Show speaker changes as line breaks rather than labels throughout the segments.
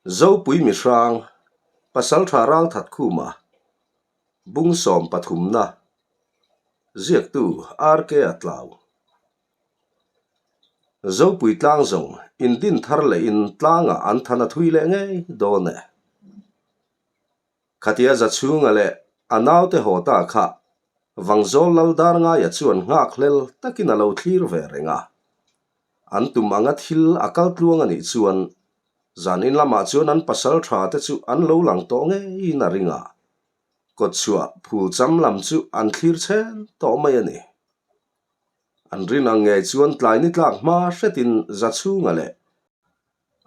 Zopui mihrang, Pasaltha Ralthatkhuma, Bung sawm pathumna, Ziaktu RK a tlau. Zopui tlang zawng indin thar lehin tlangah an than a thui leh ngei dawn e. Khatia Zachhunga leh a naute haw ta kha Vangzawl Lal Darngaia chuan nghakhlel takin a lo thlir ve reng a. An tum anga thil a kal tluang a nih chuan zanin lamah chuan an pasal tha te chu an lo lang tawh ngeiin a ring a, kawtchhuah phul cham lam chu an thlir chhen tawh mai a ni. An rin ang ngei chuan tlai ni tlak hma hretin Zachhunga leh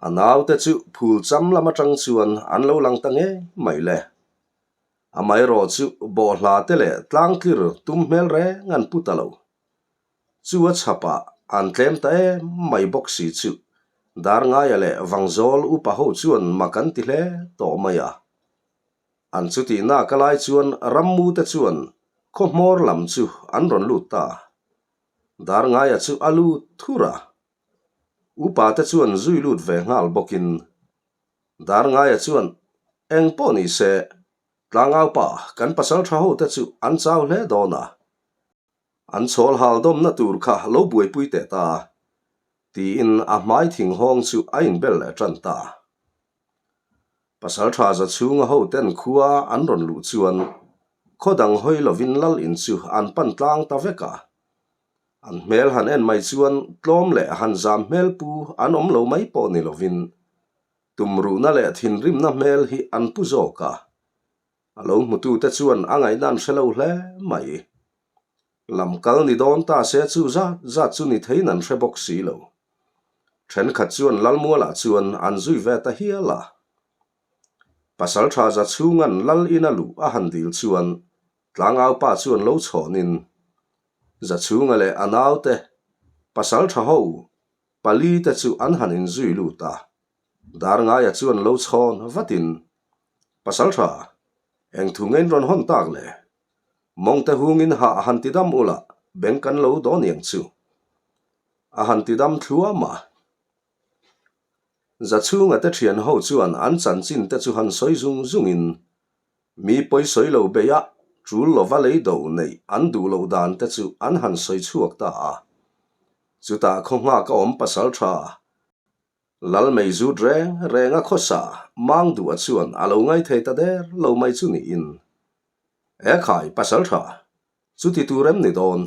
A naute chu phul cham lam atang chuan an lo lang ta ngei mai le. Amaherawh chu bawhhla te leh tlangtlir tum hmel reng an pu ta lo. Chu a chhapah an tlem ta em mai bawk si chu Darngaia leh Vangzawl upa ho chuan mak an ti hle tawh mai a. An chutihnak a lai chuan rammu te chuan khaw hmawr lam chu an rawn lut ta. Darngaia chu a lut thur a. Upa te chuan zui lut ve nghal bawkin Darngaia chuan eng pawh ni se, tlangaupa kan pasal tha ho te chu an chau hle dawn a, an chhawl hal dawmna tur kha lo buaipui teh ta, tiin a hmai thing hawng chu a inbel leh tan ta. Pasal tha za chhunga ho ten khua an rawn luh chuan khaw dang hawi lovin lal in chu an pan tlang ta vek a. An hmel han en mai chuan tlawm leh han zam hmel pu an awm lo mai pawh ni lovin tumruhna leh thinrimna hmel hi an pu zawk a. A lo hmutute chuan a ngaihna an hre lo hle mai. Lam kal ni dawn ta se chu zat zat chu ni theiin an hre bawk si lo. Thenkhat chuan Lalmualah chuan an zui ve ta hial a. Pasaltha za chhunga'n Lal ina luh a han dil chuan Tlangaupa chuan lo chhawnin Zachhunga leh a naute pasaltha ho pali te chu an han inzui lut a. Darngaia chuan lo chhawn vatin, Pasaltha, eng thu ngein rawn hawn tak le? Mawngte hungin hah han ti dam ula beng kan lo dawn iang chu. A han ti dam thluam a. Zachhunga te thian ho chuan an chanchin te chu han sawi zung zungin mi pawi sawi lo beih a tul lova lei do neih an duh loh dan te chu an han sawi chhuak ta a. Chutah khaw nghak a awm pasal tha Lal mei zut reng reng a khawsa mang duh a chuan a lo ngaithei ta der lo mai chu niin. E khai, pasal tha, chuti tur em ni dawn?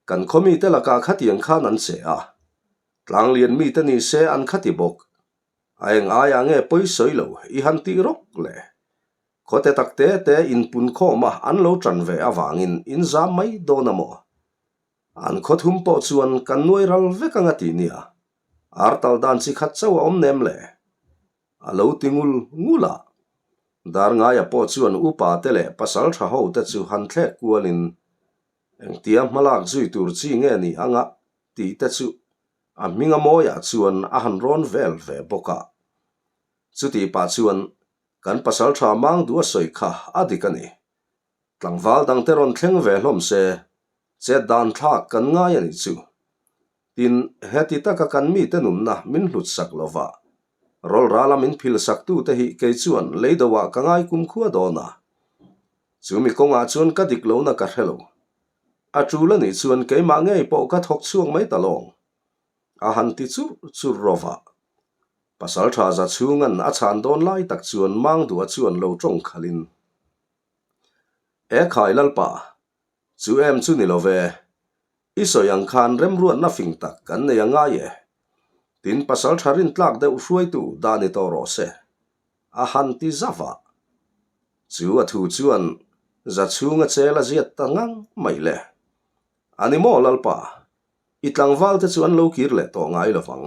Kan khaw mite lakah khatiang khan an che a, tlanglian mite ni se an khati bawk. A eng aiah nge pawi sawi lo i han tih rawk le? Khawte tak te te inpun khawm a an lo tan ve avangin in zam mai dawn a maw? An khaw thum pawh chuan kan nuai ral vek anga ti nia, ar tal dan chi khat chauh a awm nem le? A lo ti ngul ngul a. Darngaia pawh chuan upa te leh pasal tha ho te chu han thlek kualin engtia hmalak zui tur chi nge ni anga tih te chu a hminga mawiah chuan a han rawn vel ve bawk a. Chutih pah chuan kan pasal tha mang duh a sawi kha a dik a ni. Tlangval dangte rawn thleng ve hlawm se, chet dan thlak kan ngai a nih chu. Tin, heti taka kan mite nunna min hlut sak lo va, rawlrala min phil saktute hi kei chuan lei doah ka ngai kumkhua dawn a. Chu mi kawngah chuan ka dik lohna ka hre lo. A tul a nih chuan keimah ngei pawh ka thawk chhuak mai ta lawng. A han ti churh churh rawh va. Pasaltha za chhunga'n a chhan dawn lai tak chuan Mangdua chuan lo tawng khalhin, E khai Lalpa, chu em chu ni lo ve. I sawi ang khan remruatna fing tak kan nei a ngai e. Tin pasal tha rintlak deuh hruaitu dah ni tawh rawh se. A han ti zauh a. Chu a thu chuan za chhunga chel a ziat ta ngang mai le. A ni maw Lalpa, i tlangval te chu an lo kir leh tawh ngai lo vang.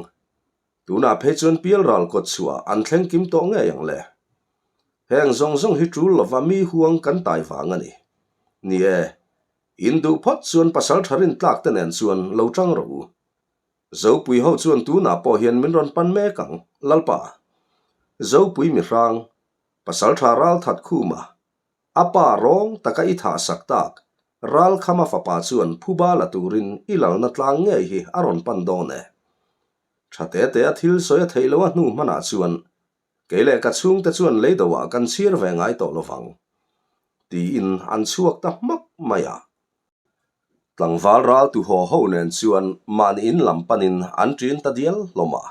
Tunah phei chuan pialral kawt chhuah an thleng kim tawh ngei ang le. Heng zawng zawng hi tul lova mi huang kan tai vang a ni. Ni e, in duh phawt chuan pasal tha rin tlak te nen chuan lo tang rawh u. Zopui ho chuan tunah pawh hian min rawn pan mek ang, Lalpa. Zopui mi hrang, pasal tha ral that khuma, a pa rawng taka i thah sak tak, Ralkhama fapa chuan phuba la turin i lalna tlang ngei hi a rawn pan dawn e. Tha te te a thil sawi a theih loh a hnu hmanah chuan. Kei leh ka chhungte chuan leidoah kan chhir ve ngai tawh lovang, tiin an chhuak ta hmak mai a. Tlangval ral tu haw ho nen chuan mahni in lam panin an ṭin ta dial hlawm a.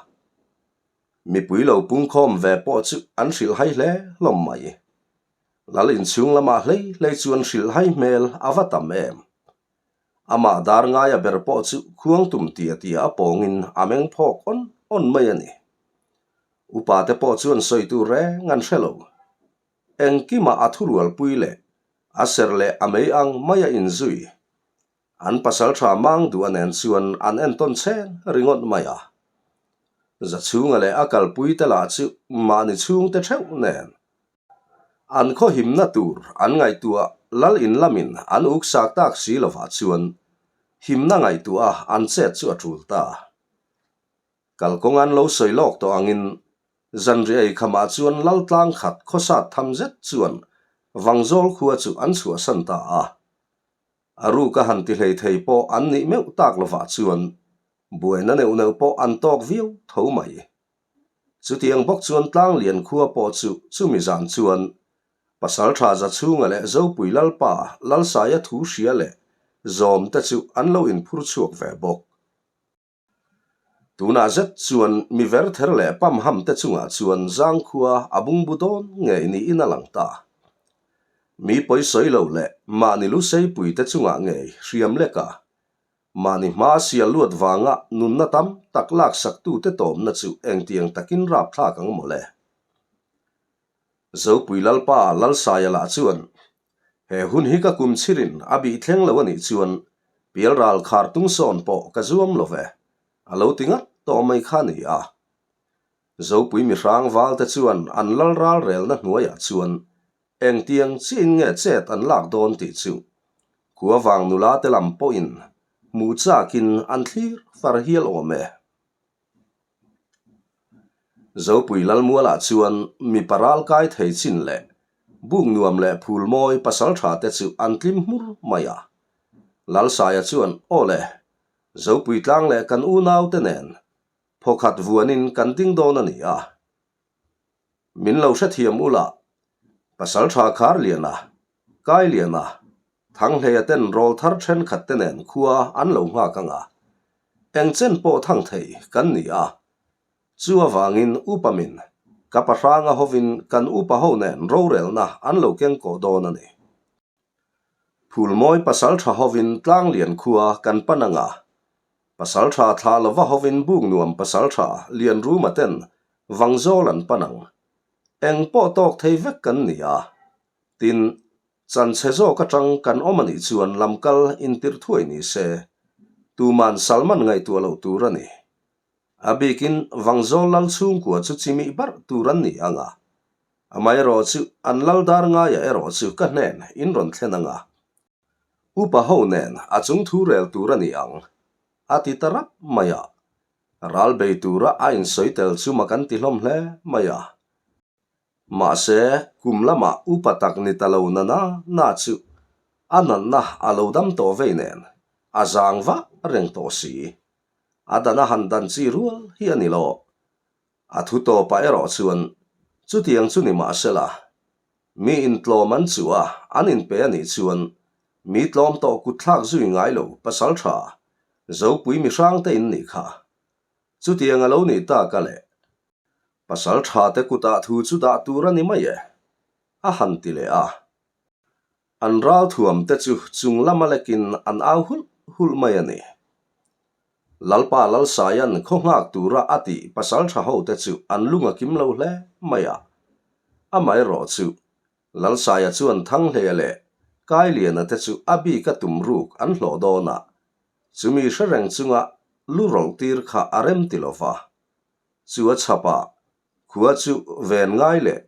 Mipui lo pungkhawm ve pawh chu an hrilhhai hle hlawm mai. Lal inchhung lamah hlei hlei chuan hrilhhai hmel a va tam em. Amah dar ngaia ber pawh chu khuang tum tia tia a pawngin a meng phawk awn awn mai a ni. Upa te pawh chuan sawi tur reng an hre lo. Engkimah a thurualpui leh a ser leh a mei ang mai a inzui. An pasaltha mang duh a nen chuan an entawn chhen ringawt mai a. Zachhunga leh a kalpui te lah chu mahni chhungte theuh nen An khawhimna tur an ngaihtuah lal in lamin an uk sak tak si lovah chuan himna ngaihtuah a an chet chu a tul ta. Kalkawng an lo sawi lawk tawh angin zanriah ei khamah chuan lal tlang khat khawsat tham zet chuan Vangzawl khua chu an chhuahsan ta a. A ruk a han ti hlei thei pawh an nih meuh tak lovah chuan buaina neuh neuh pawh an tawk viau tho mai. Chutiang bawk chuan Tlanglian khua pawh chu chumi zan chuan Pasaltha Zachhunga leh Zopui Lalpa Lalsaia thu hria leh zawm te chu an lo inphur chhuak ve bawk. Tunah zet chuan mi verther leh pamham te chungah chuan zangkhua a bungbu dawn ngei niin a lang ta. Mi pawisawi lo leh mahni luseipui te chungah ngei hriam lek a, Mahni hma sial luat vanga nunna tam tak laksaktute tawmna chu engtiang takin rapthlak ang mawle. Zopui Lalpa Lalsaia lah chuan, He hun hi ka kum chhirin a bih thleng lo a nih chuan pialral khar tung sawn pawh ka zuam lo ve, a lo ti ngat tawh mai kha a ni a. Zopui mihrang valte chuan an lal ralrelna hnuaiah chuan Engtiang chiahin nge chet an lak dawn tih chu khua vang nula te lam pawhin hmuh chakin an thlir far hial awm e. Zopui Lalmualah chuan mipa ral kai thei chin leh buk nuam leh phul mawi pasaltha te chu an tlim hmur mai a. Lalsaia chuan, Aw le, Zopui tlang leh kan unau te nen phawkhat vuanin kan ding dawn a ni a. Min lo hrethiam ula, Pasaltha Kharliana, Kailiana, Thanghleia ten rawl thar thenkhat te nen khua an lo nghak ang a, eng chen pawh thang thei kan ni a. Chu avangin upa min, ka pahranga hovin kan upa ho nen rorelna an lo keng kawh dawn a ni. Phulmawi pasaltha hovin Tlanglian khua kan pan ang a, pasaltha thlah lova hovin Buknuam pasaltha Lianruma ten Vangzawl an pan ang. Eng pawh tawk thei vek kan ni a, tin, chanchhe zawk atang kan awm a nih chuan lamkal intirh thuai ni se, tuman Salman ngaihtuah loh tur a ni. A bikin Vangzawl lal chhungkua chu chimih barh tur an ni ang a, Amaherawh chu an lal dar ngaia erawh chu ka hnen in rawn thlen ang a, upa ho nen a chung thu rel tur a ni ang, a ti ta rap mai a. Ral bei tura a insawi tel chu mak an ti hlawm hle mai a. Mahse, kum lamah upa tak ni ta lo na na na chu a natna a lo dam tawh vei nen a zang vah reng tawh si. A dan a han dan chi rual hi a ni lo. A thu tawpah erawh chuan chutiang chu ni mahsela, mi intlawm an chuh a, an inpe a nih chuan mi tlawm tawh kutthlak zui ngai lo pasal tha Zopui mihrangte in nih kha. Chutiang a lo nih tak a leh. Pasal tha te kutah thu chu dah tur a ni mai e, a han ti leh a. An ralthuam te chu chung lama lekin an au hulh hulh mai a ni. Lalpa Lalsaia'n khaw nghak tura a tih pasaltha ho te chu an lung a kim lo hle mai a. Amaherawh chu Lalsaia chuan Thanghleia leh Kailiana te chu a bika tum ruk an hlawh dawn a, chumi hre reng chunga lu rawlh tir kha a rem ti lo va. Chu a chhap a, Khua chu ven ngai leh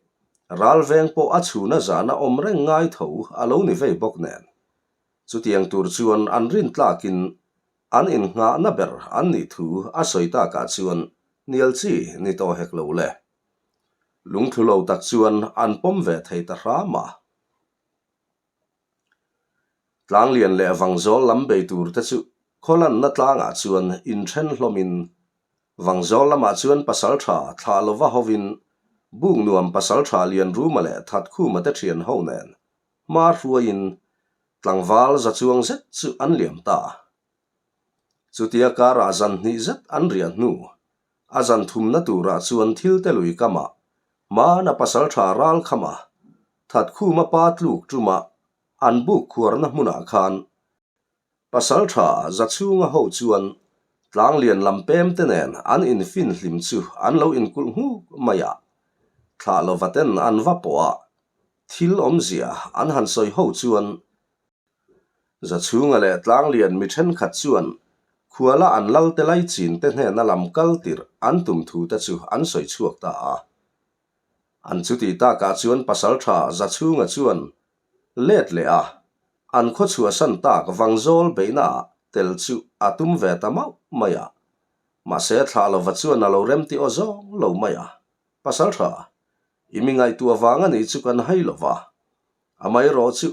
ral veng pawh a chhuna zana awm reng ngai tho a lo ni vei bawk nen. Chutiang tur chuan an rin tlakin an innghahna ber an nih thu a sawi takah chuan hnial chi ni tawh hek lo le. Lungthlu lo tak chuan an pawm ve thei ta hram a. Tlanglian leh Vangzawl lam bei tur te chu khawlanna tlangah chuan inthen hlawmin Vangzawl lamah chuan pasaltha thlah lova hovin. Buknuam pasalṭha Lianruma leh Thatkhuma te ṭhian ho nen hma hruaiin tlangval za chuang zet chu an liam ta. Chutia karah zan hnih zet an riah hnu, a zan thumna turah chuan thil te lui kamah hmana pasalṭha ral khama Thatkhuma pa tluk ṭuma an buk khuarna hmunah khan Pasalṭha Zachhunga ho chuan tlanglian lam pem te nen an infin hlim chu an lo inkulh nghuk mai a, thlah lova ten an va pawh a, thil awmzia an han sawi ho chuan Zachhunga leh tlanglian mi thenkhat chuan khuala an lalte laichin te hnena lam kal tirh an tum thu te chu an sawi chhuak ta a. An chuti takah chuan Pasalṭha Zachhunga chuan let leh a, an khaw chhuahsan tak Vangzawl beihnaah tel chu a tum ve ta mauh mai a. Mahse thlah lova chuan a lo remti aw zawng lo mai a. Pasalṭha, i mi ngaihtuah vang a nih chu kan hai lo va. Amaherawh chu,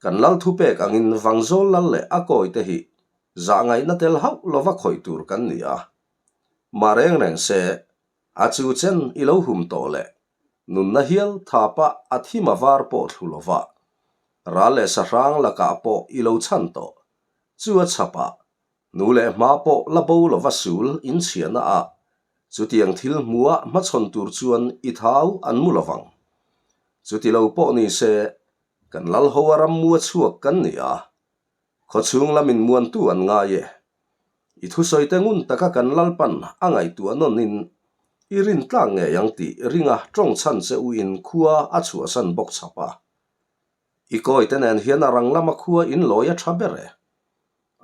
kan lal thupek angin Vangzawl lal leh a kawite hi zah ngaihna tel hauh lova khawih tur kan ni a. Mah reng reng se, A chu chen i lo hum tawh le. Nunna hial thapa a thim a var pawh thlu lova. Ral leh sahrang lakah pawh i lo chhan tawh. Chu a chhapah, nu leh hma pawh la bo lova sul inchhiahna ah chutiang thil hmuah hmachhawn tur chuan i thau an mu lovang. Chuti lo pawh ni se, kan lalho a rammua chhuak kan ni a. Khawchhung lamin muantu an ngai e. I thusawite ngun taka kan Lalpan a ngaihtuah nawnin i rin tlak ngei ang tih ringa tawng chhan che uin khua a chhuahsan bawk chhap a. I kawite nen hian a rang lama khua in lawi a tha ber e.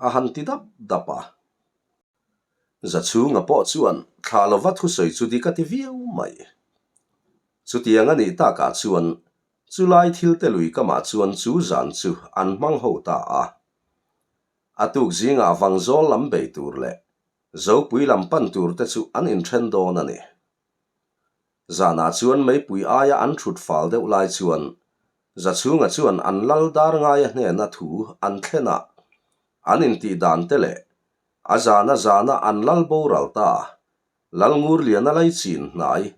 A han ti dap dap a. Zachhunga pawh chuan thlah lova thusawi chu dik a ti viau mai. Chutiang a nih takah chuan Chulai thil te lui kamah chuan chu zan chu an hmang ho ta a. A tuk zingah Vangzawl lam bei tur leh Zopui lam pan tur te chu an inthen dawn a ni. Zanah chuan meipui aia an thut fal deuh lai chuan Zachhunga chuan an lal dar ngaia hnena thu an thlen a, an intih dan te leh a zana zana an lal boral ta, Lalngurliana laichin hnai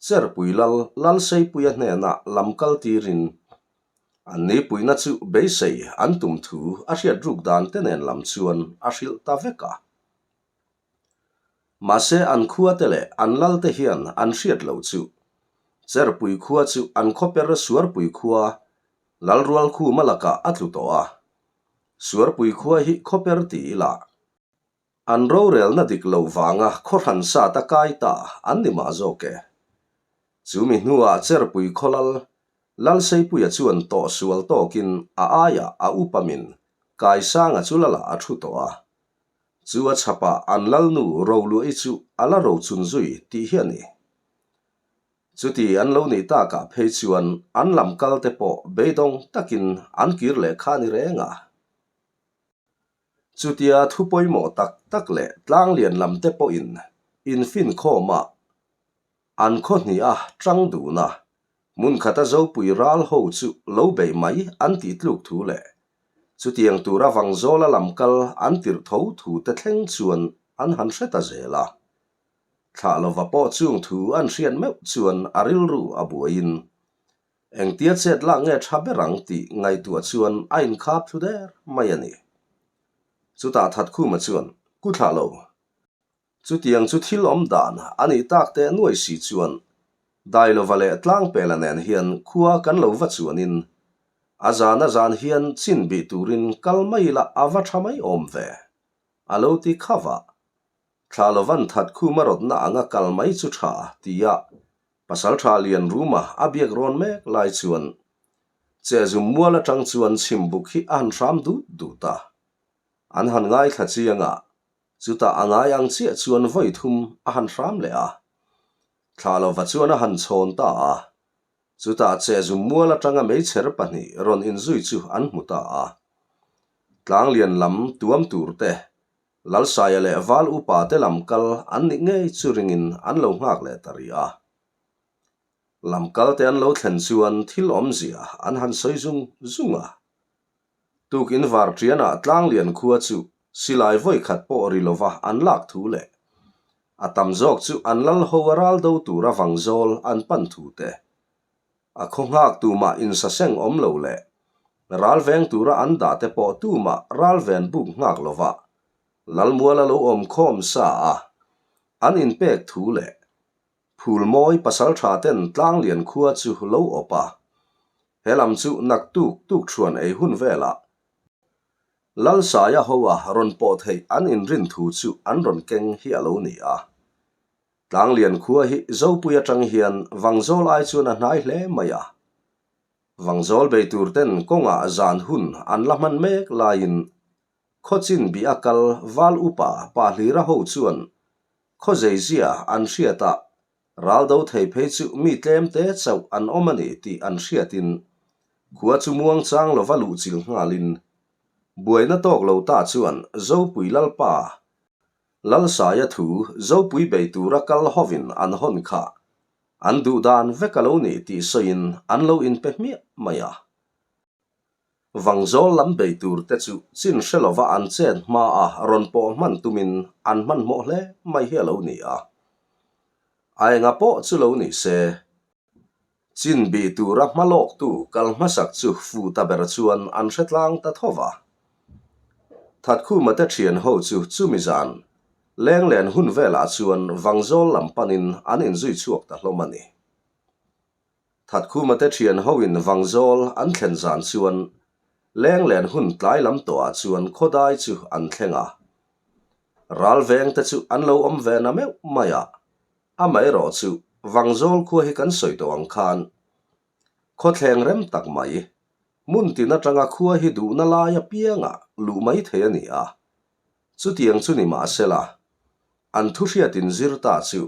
Cherpui lal Lalseipuia hnenah lam kal tirin an nipuina chu beisei an tum thu a hriat ruk dan te nen lam chuan a hrilh ta vek a. Mahse an khua te leh an lal te hian an hriat loh chu Cherpui khua chu an khawper Suarpui khua Lalrualkhuma lakah a tlu tawh a. Suarpui khua hi khawper ti ila An rorelna dik lo vanga khawhran sat a kai ta an ni mah zawk e. Chu mi hnuah Cherpui khawlal Lalseipuia chuan tawh sual tawkin a aiah a upamin Kaisanga chu lalah a thu tawh a. Chu a chhapah an lalnu Roluahi chu a la rochun zui tih hi a ni. Chuti an lo nih takah phei chuan an lam kalte pawh beidawng takin an kir leh kha ni reng a. Chutia thu pawimawh tak tak leh tlanglian lam te pawhin infinkhawm a, an khaw hnih a tang dun a, hmun khata Zopui ral ho chu lo beih mai an tih tluk thu leh chutiang tura Vangzawla lam kal an tirh tho thu te thleng chuan an han hre ta zel a. Thlah lova pawh chung thu an hriat meuh chuan a rilru a buaiin Engtia chet lak nge tha ber ang tih ngaihtuah chuan a inkhap thlu der mai a ni. Chutah Thatkhuma chuan, Ku thlah lo. Chutiang chu thil awm dan a nih tak teh nuai si chuan Dailova leh Tlangpela nen hian khua kan lo va chuanin a zan a zan hian chin bih turin kal mai ila a va tha mai awm ve, a lo ti khauh a. Thlah lovan Thatkhuma rawtna anga kal mai chu tha tia Pasalṭha Lianruma a biak rawn mek lai chuan Chehzum mual aṭang chuan chhimbuk hi a han hram dut dut a. An han ngaithla chiang a, chutah a ngai ang chiah chuan vawi thum a han hram leh a. Thlah lova chuan a han chhawn ta a, chutah Chehzum mual aṭanga meichher pahnih rawn inzui chu an hmu ta a. Tlanglian lam tuam tur te Lalsaia leh Val upa te lam kal an nih ngei chu ringin an lo nghak leh ta rih a. Lam kal te an lo thlen chuan thil awmzia an han sawi zung zung a. Tukin Varṭianah Tlanglian khua chu silai vawi khat pawh ri lova an lak thu leh. A tam zawk chu an lal ho a ral do tura Vangzawl an pan thu te, a khaw nghak tumah insaseng awm lo leh ral veng tura an dah te pawh tumah ral ven buk nghak lova Lalmual a lo awm khawm sa a, an inpek thu leh Phulmawi pasaltha ten Tlanglian khua chu lo awp a, he lam chu naktuk tukṭhuan ei hun velah Lalsaia hoa rawn pawh theih an inrin thu chu an rawn keng hi a lo ni a. Tlanglian khua hi Zopui atang hian Vangzawl ai chuan a hnai hle mai a. Vangzawl bei tur ten kawngah zan hun an la hman mek laiin Khawchin bih a kal Val upa Pahlira ho chuan khaw zeizia an hriat a, ral do thei phei chu mi tlem te chauh an awm a ni tih an hriatin khua chu muangchang lova luhchilh nghalin buaina tawk lo ta chuan Zopui Lalpa Lalsaia thu Zopui bei tura kal hovin an hawn kha an duh dan vek a lo ni tih sawiin an lo inpe hmiah mai a. Vangzawl lam bei tur te chu chin hre lova an chet hma a rawn pawh hman tumin an hmanhmawh hle mai hi a lo ni a. A enga pawh chu lo ni se, chin bih tura hma lawktu kal hmasak chu fu ta ber chuan an hre tlang ta tho va. Thatkhuma te thian ho chu chumi zan lenglen hun velah chuan Vangzawl lam panin an inzui chhuak ta hlawm a ni. Thatkhuma te thian hoin Vangzawl an thlen zan chuan Lenglen hun tlai lam tawhah chuan khawdai chu an thleng a. Ral veng te chu an lo awm ve na meuh mai a, amaherawh chu Vangzawl khua hi kan sawi tawh ang khan khawthleng rem tak mai, hmun tin atanga khua hi duhna lai apiangah luh mai thei a ni a. Chutiang chu ni mahsela, an thuhriatin zir ta chu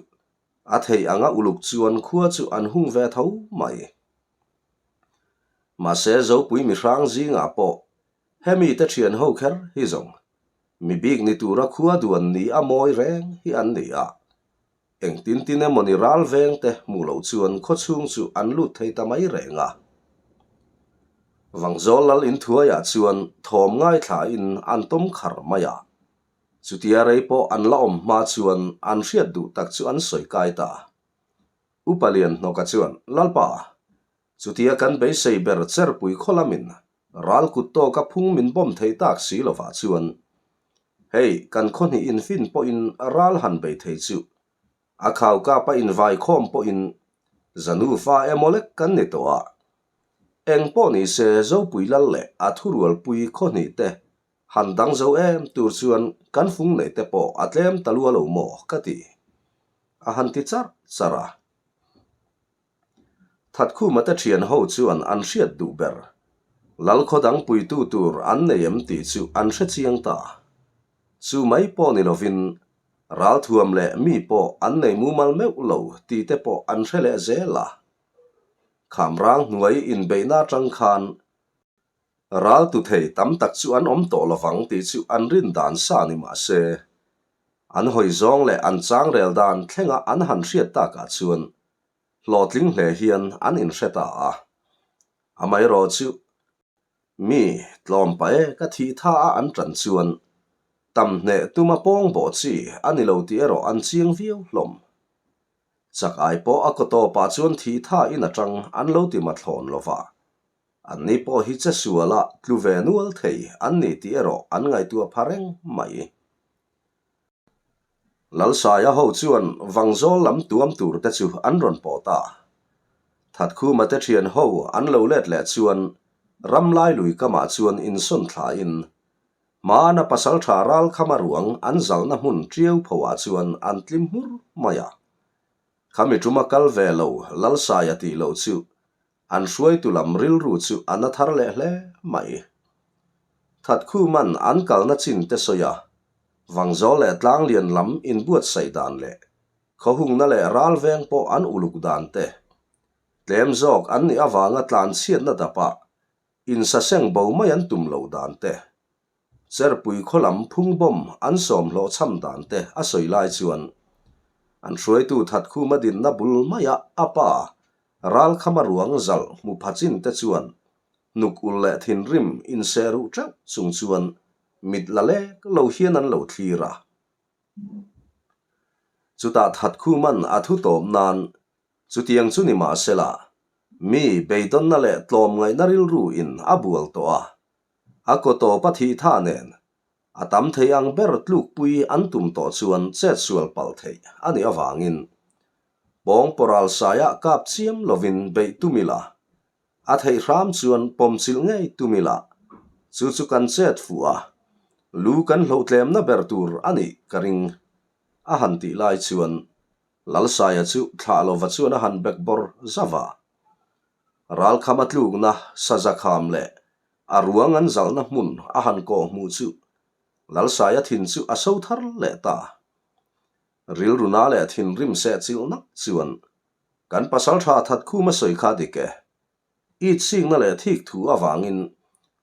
A theih anga uluk chuan khua chu an hung ve tho mai. Mahse Zopui mihrang zingah pawh hemi te thian ho kher hi zawng mi bik ni tura khua duan ni a mawi reng hi an ni a. Engtin tin emawni ral veng te hmuh loh chuan khaw chhung chu an lut thei ta mai reng a. Vangzawl lal inthuaiah chuan thawm ngaithlain an tawm khar mai a. Chutia rei pawh an la awm hma chuan an hriat duh tak chu an sawi kai ta. Upa Lianhnawka chuan, Lalpa, chutia kan beisei ber cherpui khaw lamin ral kut tawka phung min bawm thei tak si lovah chuan hei kan khaw hnih infin pawhin ral han bei thei chu a khau kapa invai khawm pawhin zanufa emaw lek kan ni tawh a. Eng pawh ni se Zopui Lal leh a thurualpui khaw hnih te Han dang zo em tur chuan kan fung nei te pawh a tlem ta lua lo maw ka ti. A han ti charh charh a. Thatkhuma te thian ho chuan an hriat duh ber. Lalkhaw dang puitu tur an nei em tih chu an hre chiang ta. Chu mai pawh ni lovin ralthuam leh mi pawh an nei mumal meuh lo tih te pawh an hre leh zel a. Khamrang hnuai inbeihna atang khan Ral tu thei tam tak chu an awm tawh lovang tih chu an rin dan sa ni mah se, an hawi zawng leh an chang rel dan thlenga an han hriat takah chuan hlawhtling hle hian an inhre ta a. Amaherawh chu mi tlawm pa e ka thih tha a an tan chuan tam hneh tuma pawng bawh chi a ni lo tih erawh an chiang viau hlawm. Chak ai pawh a kaw tawpah chuan thih tha in atang an lo ti mathlawn lova. Anni pawh hi che suala tlu ve nual thei an ni tih erawh an ngaihtuah pha reng mai. Lalsaia ho chuan Vangzawl lam tuam tur te chu an rawn pawh ta. Thatkhuma te thian ho an lo let leh chuan Ramlai lui kamah chuan insawn thlain hmana pasaltha ralkhama ruang an zalhna hmun tiau phoah chuan an tlim hmur mai a. Khami tuma kal ve lo Lalsaia tih loh chu An hruaitu lam rilru chu a na thar leh hle mai. Thatkhuman an kalna chin te sawi a, Vangzawl leh Tlanglian lam inbuatsaih dan leh khawhungna leh ralveng pawh an uluk dan te, tlem zawk an nih avanga tlanchhiatna dapah insaseng bo mai an tum loh dan te, Cherpui khaw lam phung bawm an sawm hlawh chham dan te a sawi lai chuan an hruaitu Thatkhuma dinna bul maia a pa Ralkhama ruang zalh hmu pha chin te chuan hnuk ul leh thinrim inseh ruh teuh chung chuan mit la lek lo hian an lo thlir a. Chutah Thatkhuman a thu tawp nan chutiang chu ni mahsela, mi beidawnna leh tlawmngaihna rilru in a bual tawh a, a kaw tawp a thih tha nen a tam thei ang ber tlukpui an tum tawh chuan chetsual palh theih a nih avangin pawng pawral saiah kap chiam lovin beih tum ila, a theih hram chuan pawmchilh ngei tum ila, chu chu kan chet fuh a, lu kan hlauhtlemna ber tur a nih ka ring a han tih lai chuan Lalsaia chu thlah lova chuan a han bek bawr zauh a. Ralkhama tlukna saza kham leh a ruang an zalhna hmun a han kawh hmuh chu Lalsaia thin chu a so thar leh ta. Rilruna leh thinrim sehchilh nak chuan kan pasaltha Thatkhuma sawi kha dik e. It sikna leh thik thu avangin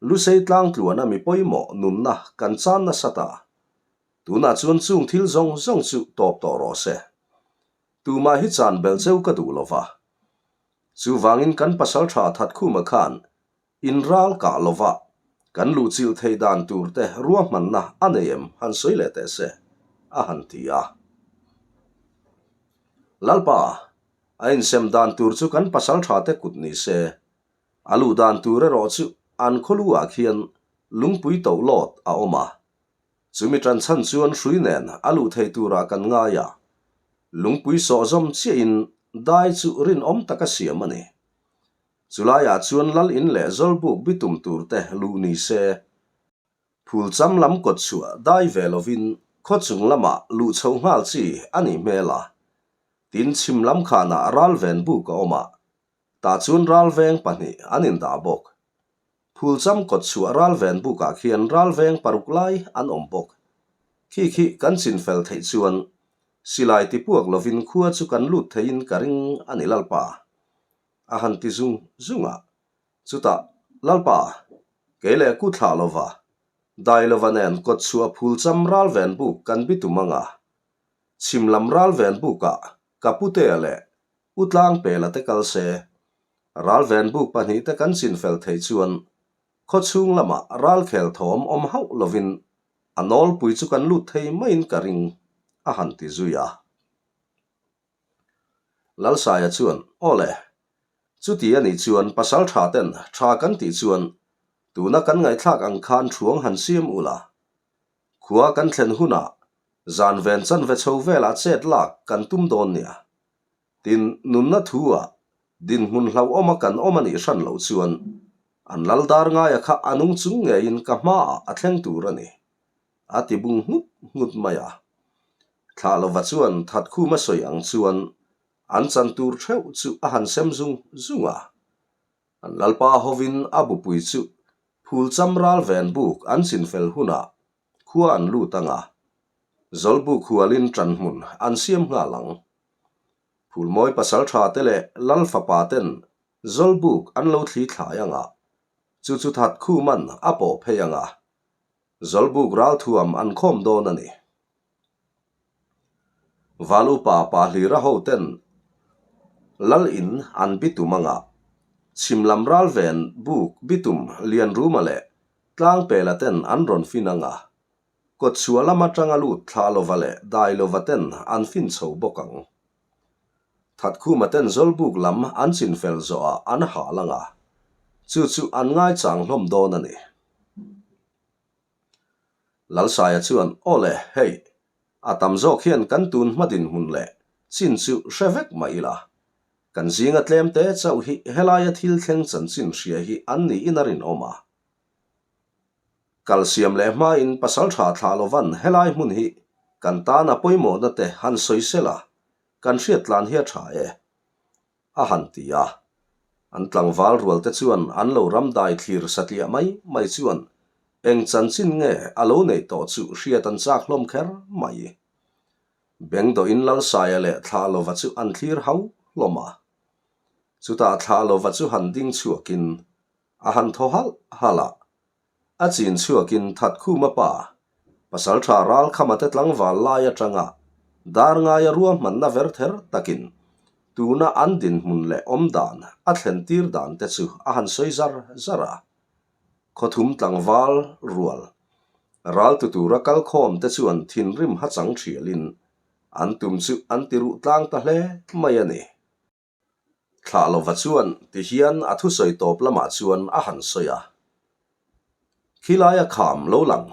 Lusei tlangtluana mi pawimawh nunna kan chan nasa ta. Tunah chuan chung thil zawng zawng chu tawp tawh rawh se. Tumah hi chan belh cheu ka duh lo va. Chuvangin kan pasaltha Thatkhuma khan in ral kah lo va, kan luhchilh theih dan tur te ruahmanna a nei em han sawi leh teh se, a han ti a. Lalpa, a insem dan tur chu kan pasaltha te kut ni se, a luh dan tur erawh chu an khawlu ah khian lungpui toh lawt a awm a, Chumi tan chhan chuan hrui nen a luh thei turah kan ngai a, lungpui sawh zawm chiahin dai chu rinawm taka siam a ni. Chulaiah chuan lal in leh zawlbuk bitum tur te luh ni se, phul cham lam kawt chhuah dai ve lovin khaw chung lamah luh chhoh nghal chi a nih hmel a, tin chhim lam khanah ralven buk a awm a, tah chuan ralveng pahnih an indah bawk. Phulcham kawt chhuah ralven bukah khian ralveng paruk lai an awm bawk. Khi khi kan chinfel theih chuan silai ti puak lovin khua chu kan lut theiin ka ring a ni Lalpa. A han ti zung zung a. Chutah, Lalpa, kei leh ku thlah lova, dai lova nen kawt chhuah phulcham ralven buk kan bitum anga chhim lam ralven bukah ka putea leh U Tlangpela te kal se, ralven buk pahnihte kan chinfel theih chuan khaw chhung lamah ralkhel thawm awm hauh lovin a nawlpui chu kan lut thei maiin ka ring, a han ti zui a. Lalsaia chuan, Aw le, chuti a nih chuan pasal tha ten tha kan tih chuan tuna kan ngaihthlak ang khan thuang han siam ula, khua kan thlen hunah zan ven chanve chho velah chet lak kan tum dawn nia. Tin, nunna thu-ah dinhmun hlauhawma kan awm a nih hran loh chuan an lal dar ngaia kha a nung chung ngeiin ka hmaah a thleng tur a ni, a ti bung nghut nghut mai a. Thlah lova chuan Thatkhuma sawi ang chuan an chan tur theuh chu a han sem zung zung a. An lalpa hovin a bupui chu phulcham ral ven buk an chinfel hunah khua an lut ang a, Zawlbuk hualin ṭanhmun an siam nghal ang. Phulmawi pasalṭha te leh Lal fapa ten Zawlbuk an lo thli thlai ang a, chu chu Thatkhuman a pawh phei ang a, Zawlbuk ralthuam an khawm dawn a ni. Val upa pa hlira ho ten Lal in an bitum ang a, chhim lam ralven buk bitum Lianruma leh Tlangpela ten an rawn fin ang a, Kawtchhuah lam atanga lut thla lova leh dai lova ten an fin chho bawk ang. Thatkhuma ten Zawlbuk lam an chinfel zawhah an hal ang a, chu chu an ngaichang hlawm dawn a ni. Lalsaia chuan, Aw le, hei, a tam zawk hian kan tun hma dinhmun leh chin chu hre vek mah ila, kan zinga tlem te chauh hi helaia thil thleng chanchin hria hi an niin a rinawm a. Kal siam leh hmain pasal tha thlah lovan helai hmun hi kan tan a pawimawhna te han sawi sel a, kan hriat tlan hi a tha e, a han ti a. An tlangval rual te chuan an lo ram dai thlir satliah mai mai chuan eng chanchin nge a lo neih tawh chu hriat an chak hlawm kher mai. Bengdawhin Lalsaia leh Thlah lova chu an thlir hau hlawm a. Chutah Thlah lova chu han ding chhuakin A han thaw halh halh a, a chin chhuakin Thatkhuma pa, pasaltha Ralkhama te tlangval lai atanga dar ngaia ruahmanna ver ther takin tuna an dinhmun leh awm dan a thlen tir dan te chu a han sawi zar zar a. Khawthum tlangval rual ral tu tura kalkhawm te chuan thinrim hachang thialin. An tum chu an ti ruh tlang ta hle mai a ni. Thlah lova chuan ti hian a thusawi tawp lamah chuan a han sawi a. Khilaia kham lo lang,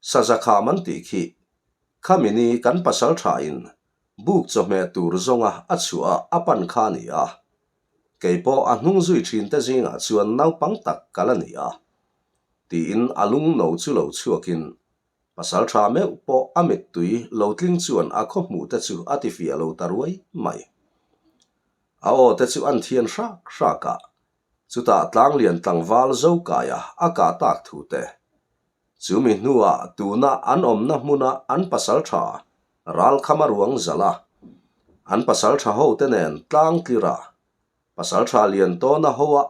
saza kham an tih khi, khami ni kan pasal thain buk chawhmeh tur zawnga a chhuah a pan kha a ni a. Kei pawh a hnung zui thinte zingah chuan naupang tak ka la ni a, tiin a lung no chu lo chhuakin Pasal tha meuh pawh a mittui lo tling chuan a khaw hmuh te chu a tifiah lo ta ruai mai. A aw te chu an thian hrak hrak a, chutah tlanglian tlangval Zokaia a kah tak thu te. Chu mi hnuah tuna an awmna hmuna an pasal tha ralkhama ruang zalh a, an pasal tha ho te nen tlang tlir a, pasal tha lian tawna ho a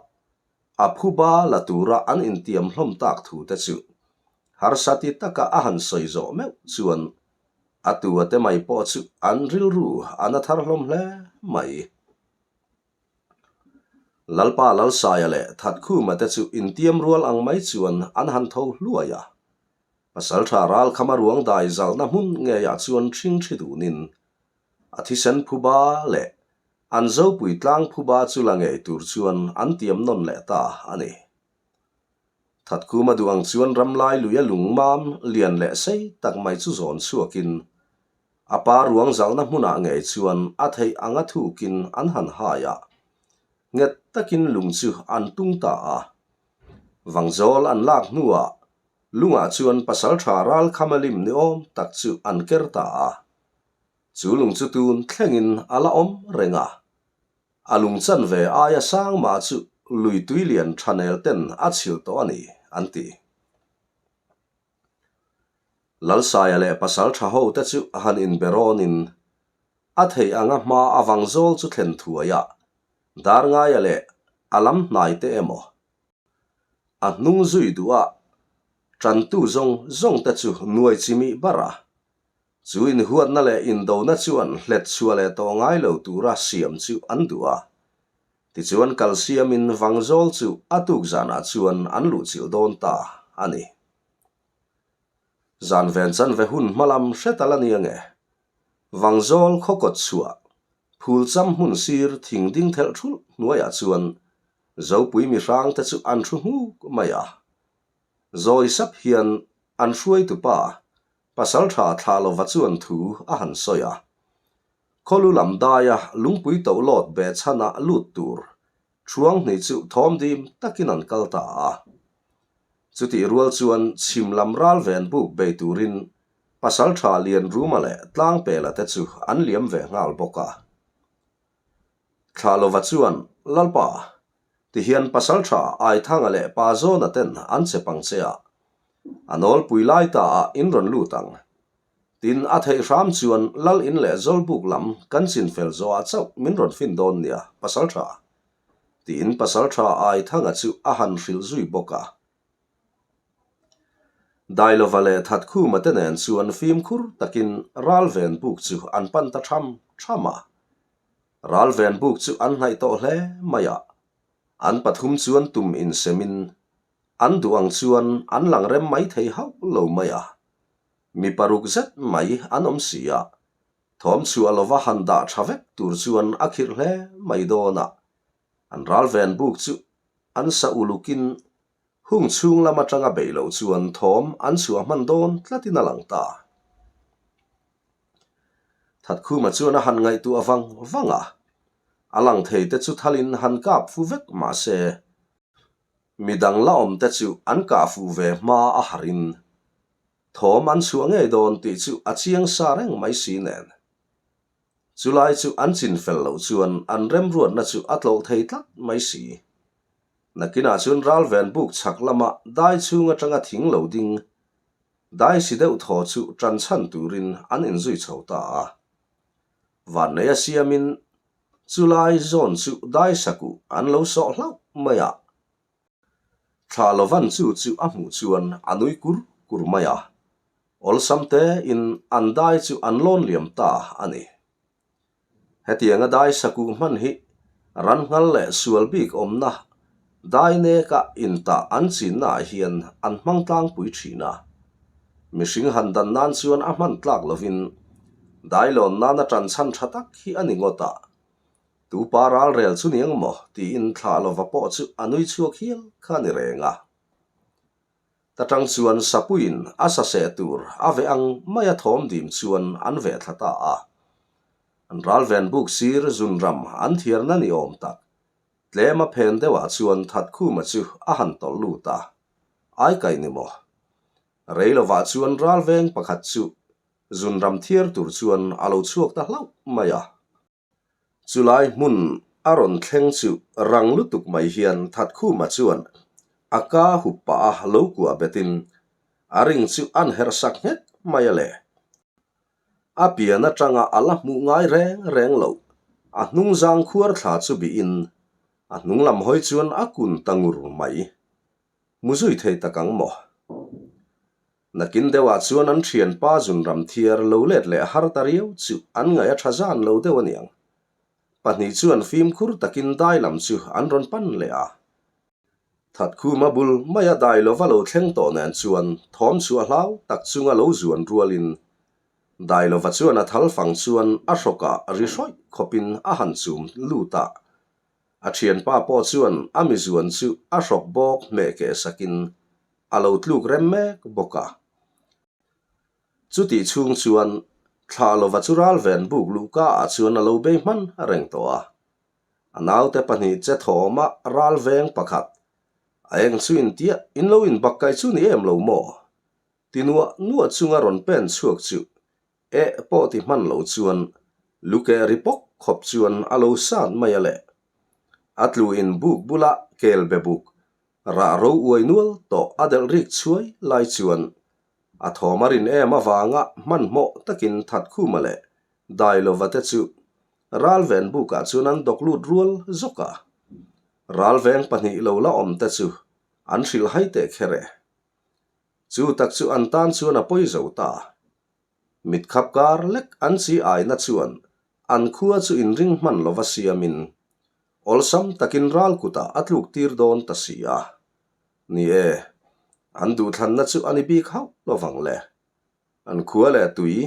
A phuba la tura an intiam hlawm tak thu te chu harsa ti taka a han sawi zawh meuh chuan a tu a te mai pawh chu an rilru a na thar hlawm hle mai. Lalpa Lalsaia leh Thatkhuma te chu intiam rual ang mai chuan an han tho hluai a. Pasaltha Ralkhama ruang dai zalhna hmun ngeiah chuan ṭhing ṭhi dunin a thisen phuba leh An Zopui tlang phuba chu la ngei tur chuan an tiam nawn leh ta a ni. Thatkhuma duh ang chuan ramlai luia lungmam lian leh sei tak mai chu zawn chhuakin a pa ruang zalhna hmunah ngei chuan a theih anga thukin an han hai a, nghet takin lung chu an tung ta a. Vangzawl an lak hnuah lungah chuan pasaltha ralkhama lim ni awm tak chu an ker ta a. Chu lung chu tun thlengin a la awm reng a, a lung chanve aia sang mah chu lui tui lian tha nel ten a chhilh tawh a ni, an ti. Lalsaia leh pasal tha ho te chu han inbe rawnin a theih anga hma a vang zawl chu thlen thuai a, Darngaia leh a lam hnai te emaw, a hnung zui duh a, tantu zawng zawng te chu nuai chimih bar a, Chu inhuatna leh indona chuan hlet chhuah leh tawh ngai lo tura siam chu an duh a. Tichuan kalsiamin Vangzawl chu a tuk zanah chuan an luhchilh dawn ta a ni. Zan ven chanve hun hmalam hre tal a nia nge? Vangzawl khaw kawt chhuah, phul cham hmun sir thing ding thelh thulh hnuaiah chuan Zopui mihrangte chu an thu hmuk mai a. Zawi sap hian an hruaitupa Pasal tha thlah lova chuan thu a han sawi a. Khawlu lam daia lungpui toh lawt beh chhana lut tur Thuang hnih chu thawm dim takin an kal ta a. Chutih rual chuan chhim lam ral ven buk bei turin Pasal tha Lianruma leh Tlangpela te chu an liam ve nghal bawk a. Thlah lova chuan, Lalpa, tihian pasaltha Aithanga leh Pa Zawna ten an che pang che a, a nawlpui lai ta ah in rawn lut ang. Tin, a theih hram chuan Lal in leh Zawlbuk lam kan chin fel zawh ah chauh min rawn fin dawn nia, pasaltha, tiin pasaltha Aithanga chu a han hrilh zui bawk a. Dailova leh Thatkhuma te nen chuan fimkhur takin Ralven buk chu an pan ta tham tham a. Ralven buk chu an hnaih tawh hle mai a, an pathum chuan tum insemin an duh ang chuan an lang rem mai thei hauh lo mai a. Mi paruk zet mai an awm si a, thawm chhuah lova han dah tha vek tur chuan a khirh hle mai dawn a. An Ralven buk chu an sa ulukin Hung chhung lam atanga beih loh chuan thawm an chhuah hman dawn tlatin a lang ta. Thatkhuma chuan a han ngaihtuah vang vang a, a lang thei te chu thalin han kap fu vek mah se, midang la awm te chu an kah fuh ve hma a harin thawm an chhuah ngei dawn tih chu a chiang sa reng mai si nen. Chulai chu an chin fel loh chuan an remruatna chu a tlawh thei tlat mai si. Nakinah chuan ralven buk chhak lama dai chhung atanga thing lo ding dai si deuh thaw chu tan chhan turin an inzui chho ta a. Vanneia siamin chulai zawn chu dai sakuh an lo sawh hlauh mai a. Thla lovan chu chu a hmuh chuan a nui kur kur mai a. Awlsam tein an dai chu an lawn liam ta a ni. Hetianga dai sakuh hman hi ran nghal leh sual bik awmna dai neka intah an chinna ah hian an hmang tlangpui thin a. Mihring han dan nan chuan a hman tlak lovin. Dailawn nana ṭan chhan ṭha tak hi a ni ngawt a. Tu pa ralrel chu ni ang maw? tiin thlah lova pawh chu a nui chhuak hial kha a ni reng a. Ta ṭang chuan Sapuiin a saseh tur a veh ang maia thawm dim chuan an veh thla ta a. An ralven buk sir zunram an thiarna ni awm tak tlem a phen deuhah chuan Thatkhuma chu a han tawlh lut a. Ai kai ni maw? Rei lovah chuan ralveng pakhat chu zunram thiar tur chuan a lo chhuak ta hlauh mai a. Chulai hmun a rawn thleng chu rang lutuk mai hian Thatkhuma chuan a ka hup pah a lo kuah betin a ring chu an herh sak nghet mai a le. A pian atanga a la hmuh ngai reng reng loh a hnungzang khuar thla chu bihin a hnung lam hawi chuan a kun ta ngur mai. Hmu zui thei tak ang maw? Nakin deuhah chuan an thianpa zunram thiar lo let leh har ta riau chu an ngaih a tha zan lo deuh a niang. Pahnih chuan fimkhur takin dai lam chu an rawn pan leh a. Thatkhuma bul maia dai lova lo thleng tawh nen chuan thawm chhuah hlau tak chunga lo zuan rualin dai lova chuan a thal fang chuan a hrawkah ri hrawih khawpin a han chum lut a. A thianpa pawh chuan a mi zuan chu a hrawk bawk hmeh keh sakin a lo tluk rem mek bawk a. Chutih chhung chuan thlah lova chu ralven buk luhka ah chuan a lo bei hman reng tawh a. A naute pahnih che thawma ralveng pakhat a eng chu intiah in lo inbak kai chu ni em lo maw? Ti nuah nuah chunga rawn pen chhuak chu Eh pawh ti hman lo chuan luke ri pawk khawp chuan a lo sat mai a le. A tlu in buk bula kel be buk rah ro uai nual tawh a delh rik chhuai lai chuan a thawm a rin em avanga hmanhmawh takin Thatkhuma leh Dailova te chu Ralven bukah chuan an dawk lut rual zawk a. Ralveng pahnih lo la awm te chu an hrilh hai teh kher e. Chu tak chu an tan chuan a pawi zo ta. Mit khap kar lek an chi aina chuan an khua chu inring hman lova siamin awlsam takin ral kutah a tluk tir dawn ta si a. Ni e, an duhthlanna chu a ni bik hauh lovang le. An khua leh tui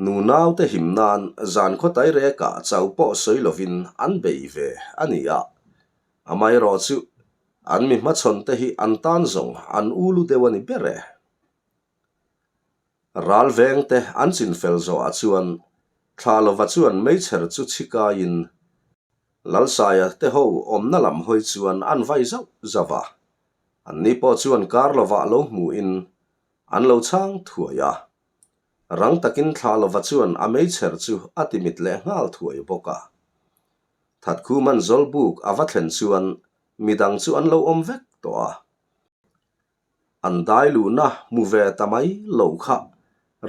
nu naute him nan zan khaw tai rekah chau pawh sawi lovin an bei ve a ni a. Amaherawh chu an mi hmachhawn te hi an tan zawng an u lu deuh a ni ber e. Ral vengte an chinfel zawhah chuan thla lova chuan meichher chu chhikaiin Lalsaia te ho awmna lam hawi chuan an vai zauh zauh a. Anni pawh chuan kar lovah lo hmuhin an lo chhang thuai a. Rang takin thla lova chuan a meichher chu a timit leh nghal thuai bawk a. Thatkhuman Zawlbuk a va thlen chuan midang chu an lo awm vek tawh a. An dai luhna hmu ve ta mai lo kha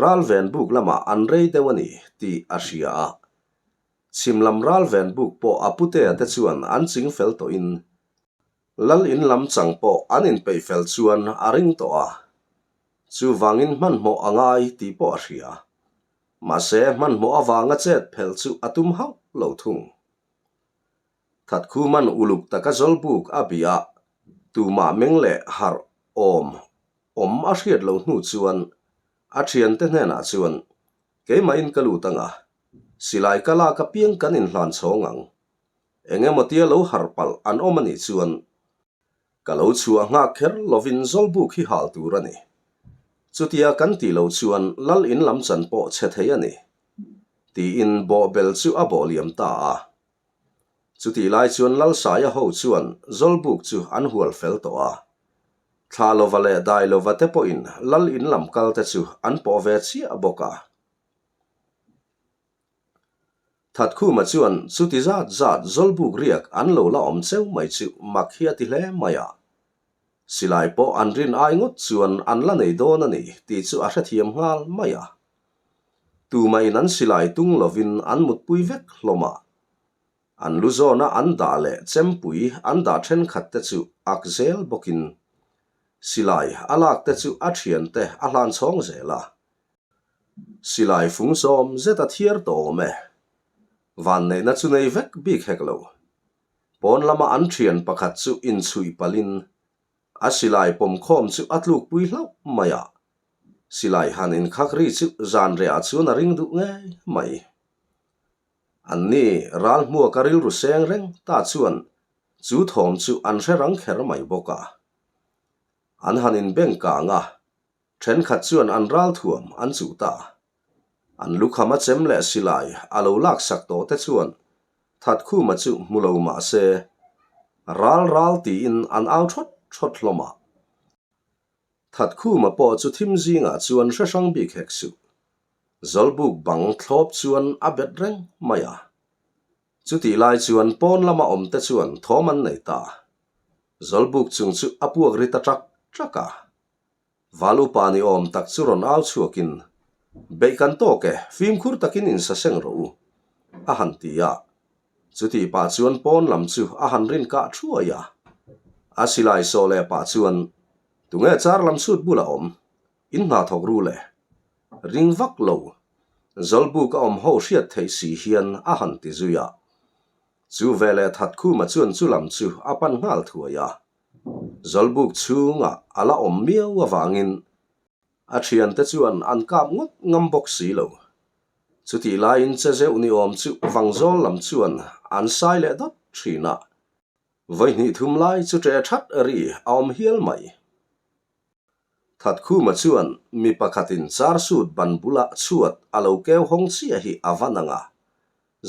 ralven buk lamah an rei deuh a ni tih a hria a. Chhim lam ralven buk pawh a putea te chuan an ching fel tawhin Lal in lam chang pawh an inpeih fel chuan a ring tawh a. Chuvangin hmanhmawh a ngai tih pawh a hria. Mahse hmanhmawh avanga chet phelh chu a tum hauh lo thung. Thatkhuman uluk taka Zawlbuk a bih a, tumah meng leh harh awm awm a hriat loh hnu chuan a thiante hnenah chuan, Keimahin ka lut ang a, silai ka lak apiang kan inhlan chhawng ang. Eng emaw tia lo harh palh an awm a nih chuan ka lo chhuah nghak kher lovin Zawlbuk hi hal tur a ni. Chutia kan tih loh chuan Lal in lam chan pawh chhe thei a ni, tiin bawhbel chu a bawh liam ta a. Chutih lai chuan Lalsaia ho chuan Zawlbuk chu an hual fel tawh a. Thla lova leh dai lova te pawhin Lal in lam kal te chu an pawh ve chiah bawk a. Thatkhuma chuan chuti zat zat Zawlbuk riak an lo la awm cheu mai chu mak hi a ti hle mai a. Silai pawh an rin ai ngawt chuan an la nei dawn a ni tih chu a hrethiam nghal mai a. Tumahin an silai tung lovin an mutpui vek hlawm a. An lu zawna an dah leh chempui an dah thenkhat te chu ak zel bawkin silai a lak te chu a thiante a hlan chhawng zel a. Silai fung sawm zet a thiar tawh awm e. Vanneihna chu nei vek bik hek lo. Pawn lama an thian pakhat chu inchhuih palhin a silai pawmkhawm chu a tlukpui hlauh mai a. Silai han inkhak ri chu zan rehah chuan a ring duh ngei mai. Anni ral hmuaka rilru seng reng ta chuan chu thawm chu an hre rang kher mai bawk a. An han inbeng kang a, thenkhat chuan an ral thuam an chuh ta. An lukham a chem leh silai a lo laksak tawh te chuan Thatkhuma chu hmu lo mah se, ral ral tiin an au thawt thawt hlawm a. Thatkhuma pawh chu thim zingah chuan hre hrang bik hek suh. Zawlbuk bang thlawp chuan a bet reng mai a. Chutih lai chuan pawn lama awmte chuan thawm an nei ta. Zawlbuk chung chu a puak ri ta ṭak ṭak a. Val upa ni awm tak chu rawn au chhuakin, Beih kan tawk e, fimkhur takin insaseng rawh u, a han ti a. Chutih pah chuan pawn lam chu a han rin kah thuai a. A silai sawh leh pah chuan, Tunge char lam chhut bulah awm? In hna thawk ru le. Ring vak lo. Zawlbuk a awm ho hriat theih si hian a han ti zui a. Chu veleh Thatkhuma chuan chu lam chu a pan nghal thuai a. Zawlbuk chhungah a la awm miau avangin a thiante chuan an kap ngawt ngam bawk si lo. Chutih laiin che zeuh ni awm chu Vangzawl lam chuan an sai leh dawt thin a. Vawihnih thum lai chu ṭe that ri a awm hial mai. Thatkhuma chuan mi pakhatin char suit ban bulah chhuat a lo keu hawng chiah hi a va nang a,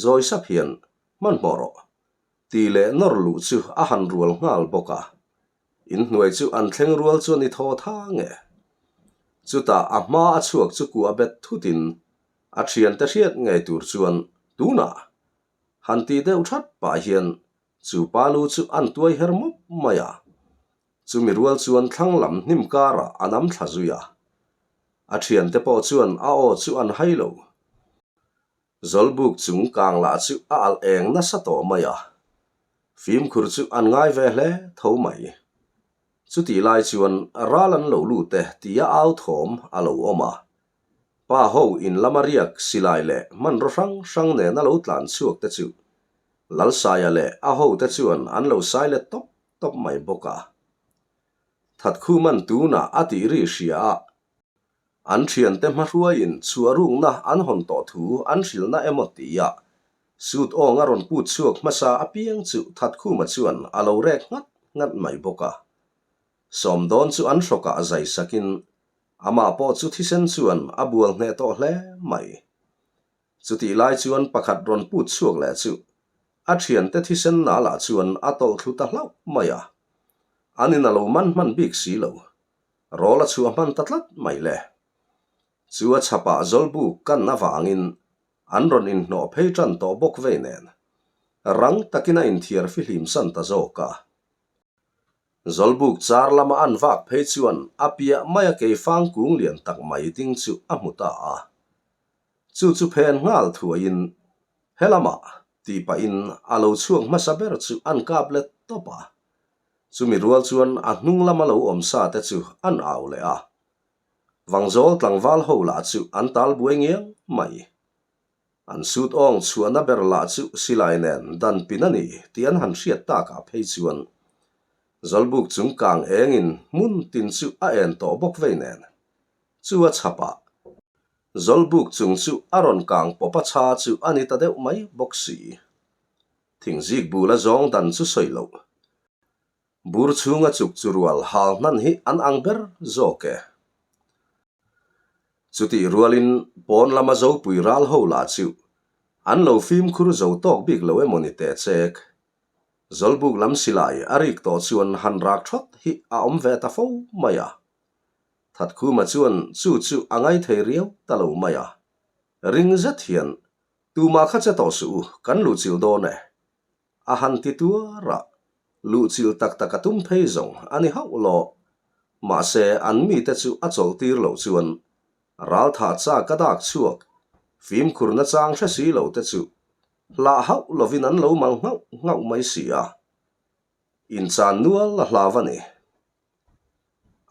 zawi sap hian hmanhmawh rawh tih leh nawr luh chu a han rual nghal bawk a. Inhnuai chu an thleng rual chuan i thaw thang e. Chutah a hma a chhuak chu kuah bet thutin a thiante hriat ngei tur chuan tunah han tih deuh that pah hian chu pa lu chu an tuai her mawp mai a. Chumi rual chuan thlang lam hnim karah a nam thla zui a. A thiante pawh chuan a aw chu an hai lo. Zawlbuk chung kang lah chu a alh eng nasa tawh mai a. Fimkhur chu an ngai ve hle tho mai. Chutih lai chuan ral an lo lut e tia au thawm a lo awm a. Pa ho in lama riak silai leh hmanraw hrang hrang nena lo tlan chhuak te chu Lalsaia leh a hote chuan an lo sai let tawp tawp mai bawk a. Thatkhuman tunah a tih ri hria a, an thiante hmahruaiin chhuah rukna an hawn tawh thu an hrilhna emaw tia suit awng a rawn put chhuak hmasa apiang chu Thatkhuma chuan a lo rek nghat nghat mai bawk a. Sawmdawn chu an hrawkah zai sakin amah pawh chu thisen chuan a bual hneh tawh hle mai. Chutih lai chuan pakhat rawn put chhuak leh chu a thiante thisen nalah chuan a tawlh thlu ta hlauh mai a. An in a lo man hman bik si lo. Rawl a chhuah hman ta tlat mai le. Chu a chhapah zawlbuk kan avangin an rawn inhnawh phei tan tawh bawk vei nen. Rang takin a inthiar fihlim san ta zawk a. Zawlbuk char lama an vak phei chuan a piah maia keifang kung lian tak mai ding chu a hmu ta a. Chu chu phen nghal thuaiin helamah tih pahin a lo chhuak hmasa ber chu an kap let tawp a. Chumi rual chuan a hnung lama lo awm sa te chu an au leh a. Vangzawl tlangval ho lah chu an tal buai ngiang mai. An sut awng chhuahna ber lah chu silai nen dan pin a ni tih an han hriat takah phei chuan Zawlbuk chung kang engin hmun tin chu a en tawh bawk vei nen chu a chhapah Zawlbuk chung chu a rawn kang pawp a chha chu a ni ta deuh mai bawk si. Thingzik bul a zawng dan chu sawi loh. Bur chhunga chuk chu rual hal hnan hi an ang ber zawk e. Chutih rualin pawn lama zopui ral ho lah chu an lo fimkhur zo tawk bik lo emaw ni teh chek. Zawlbuk lam silai a rik tawh chuan han rak thawt hi a awm ve ta fo mai a. Thatkhuma chuan chu chu a ngaithei riau ta lo mai a. Ring zet hian Tumah kha che tawh suh u, kan luhchilh dawn e. A han ti tuar a, luhchilh tak tak a tum phei zawng a ni hauh lo. Mahse, an mite chu a chawlh tir loh chuan ralthah chak a dak chhuak, fimkhur nachang hre si lo te chu hlah hauh lovin an lo mal nghauh nghauh mai si a. Inchan nual a hlau a ni.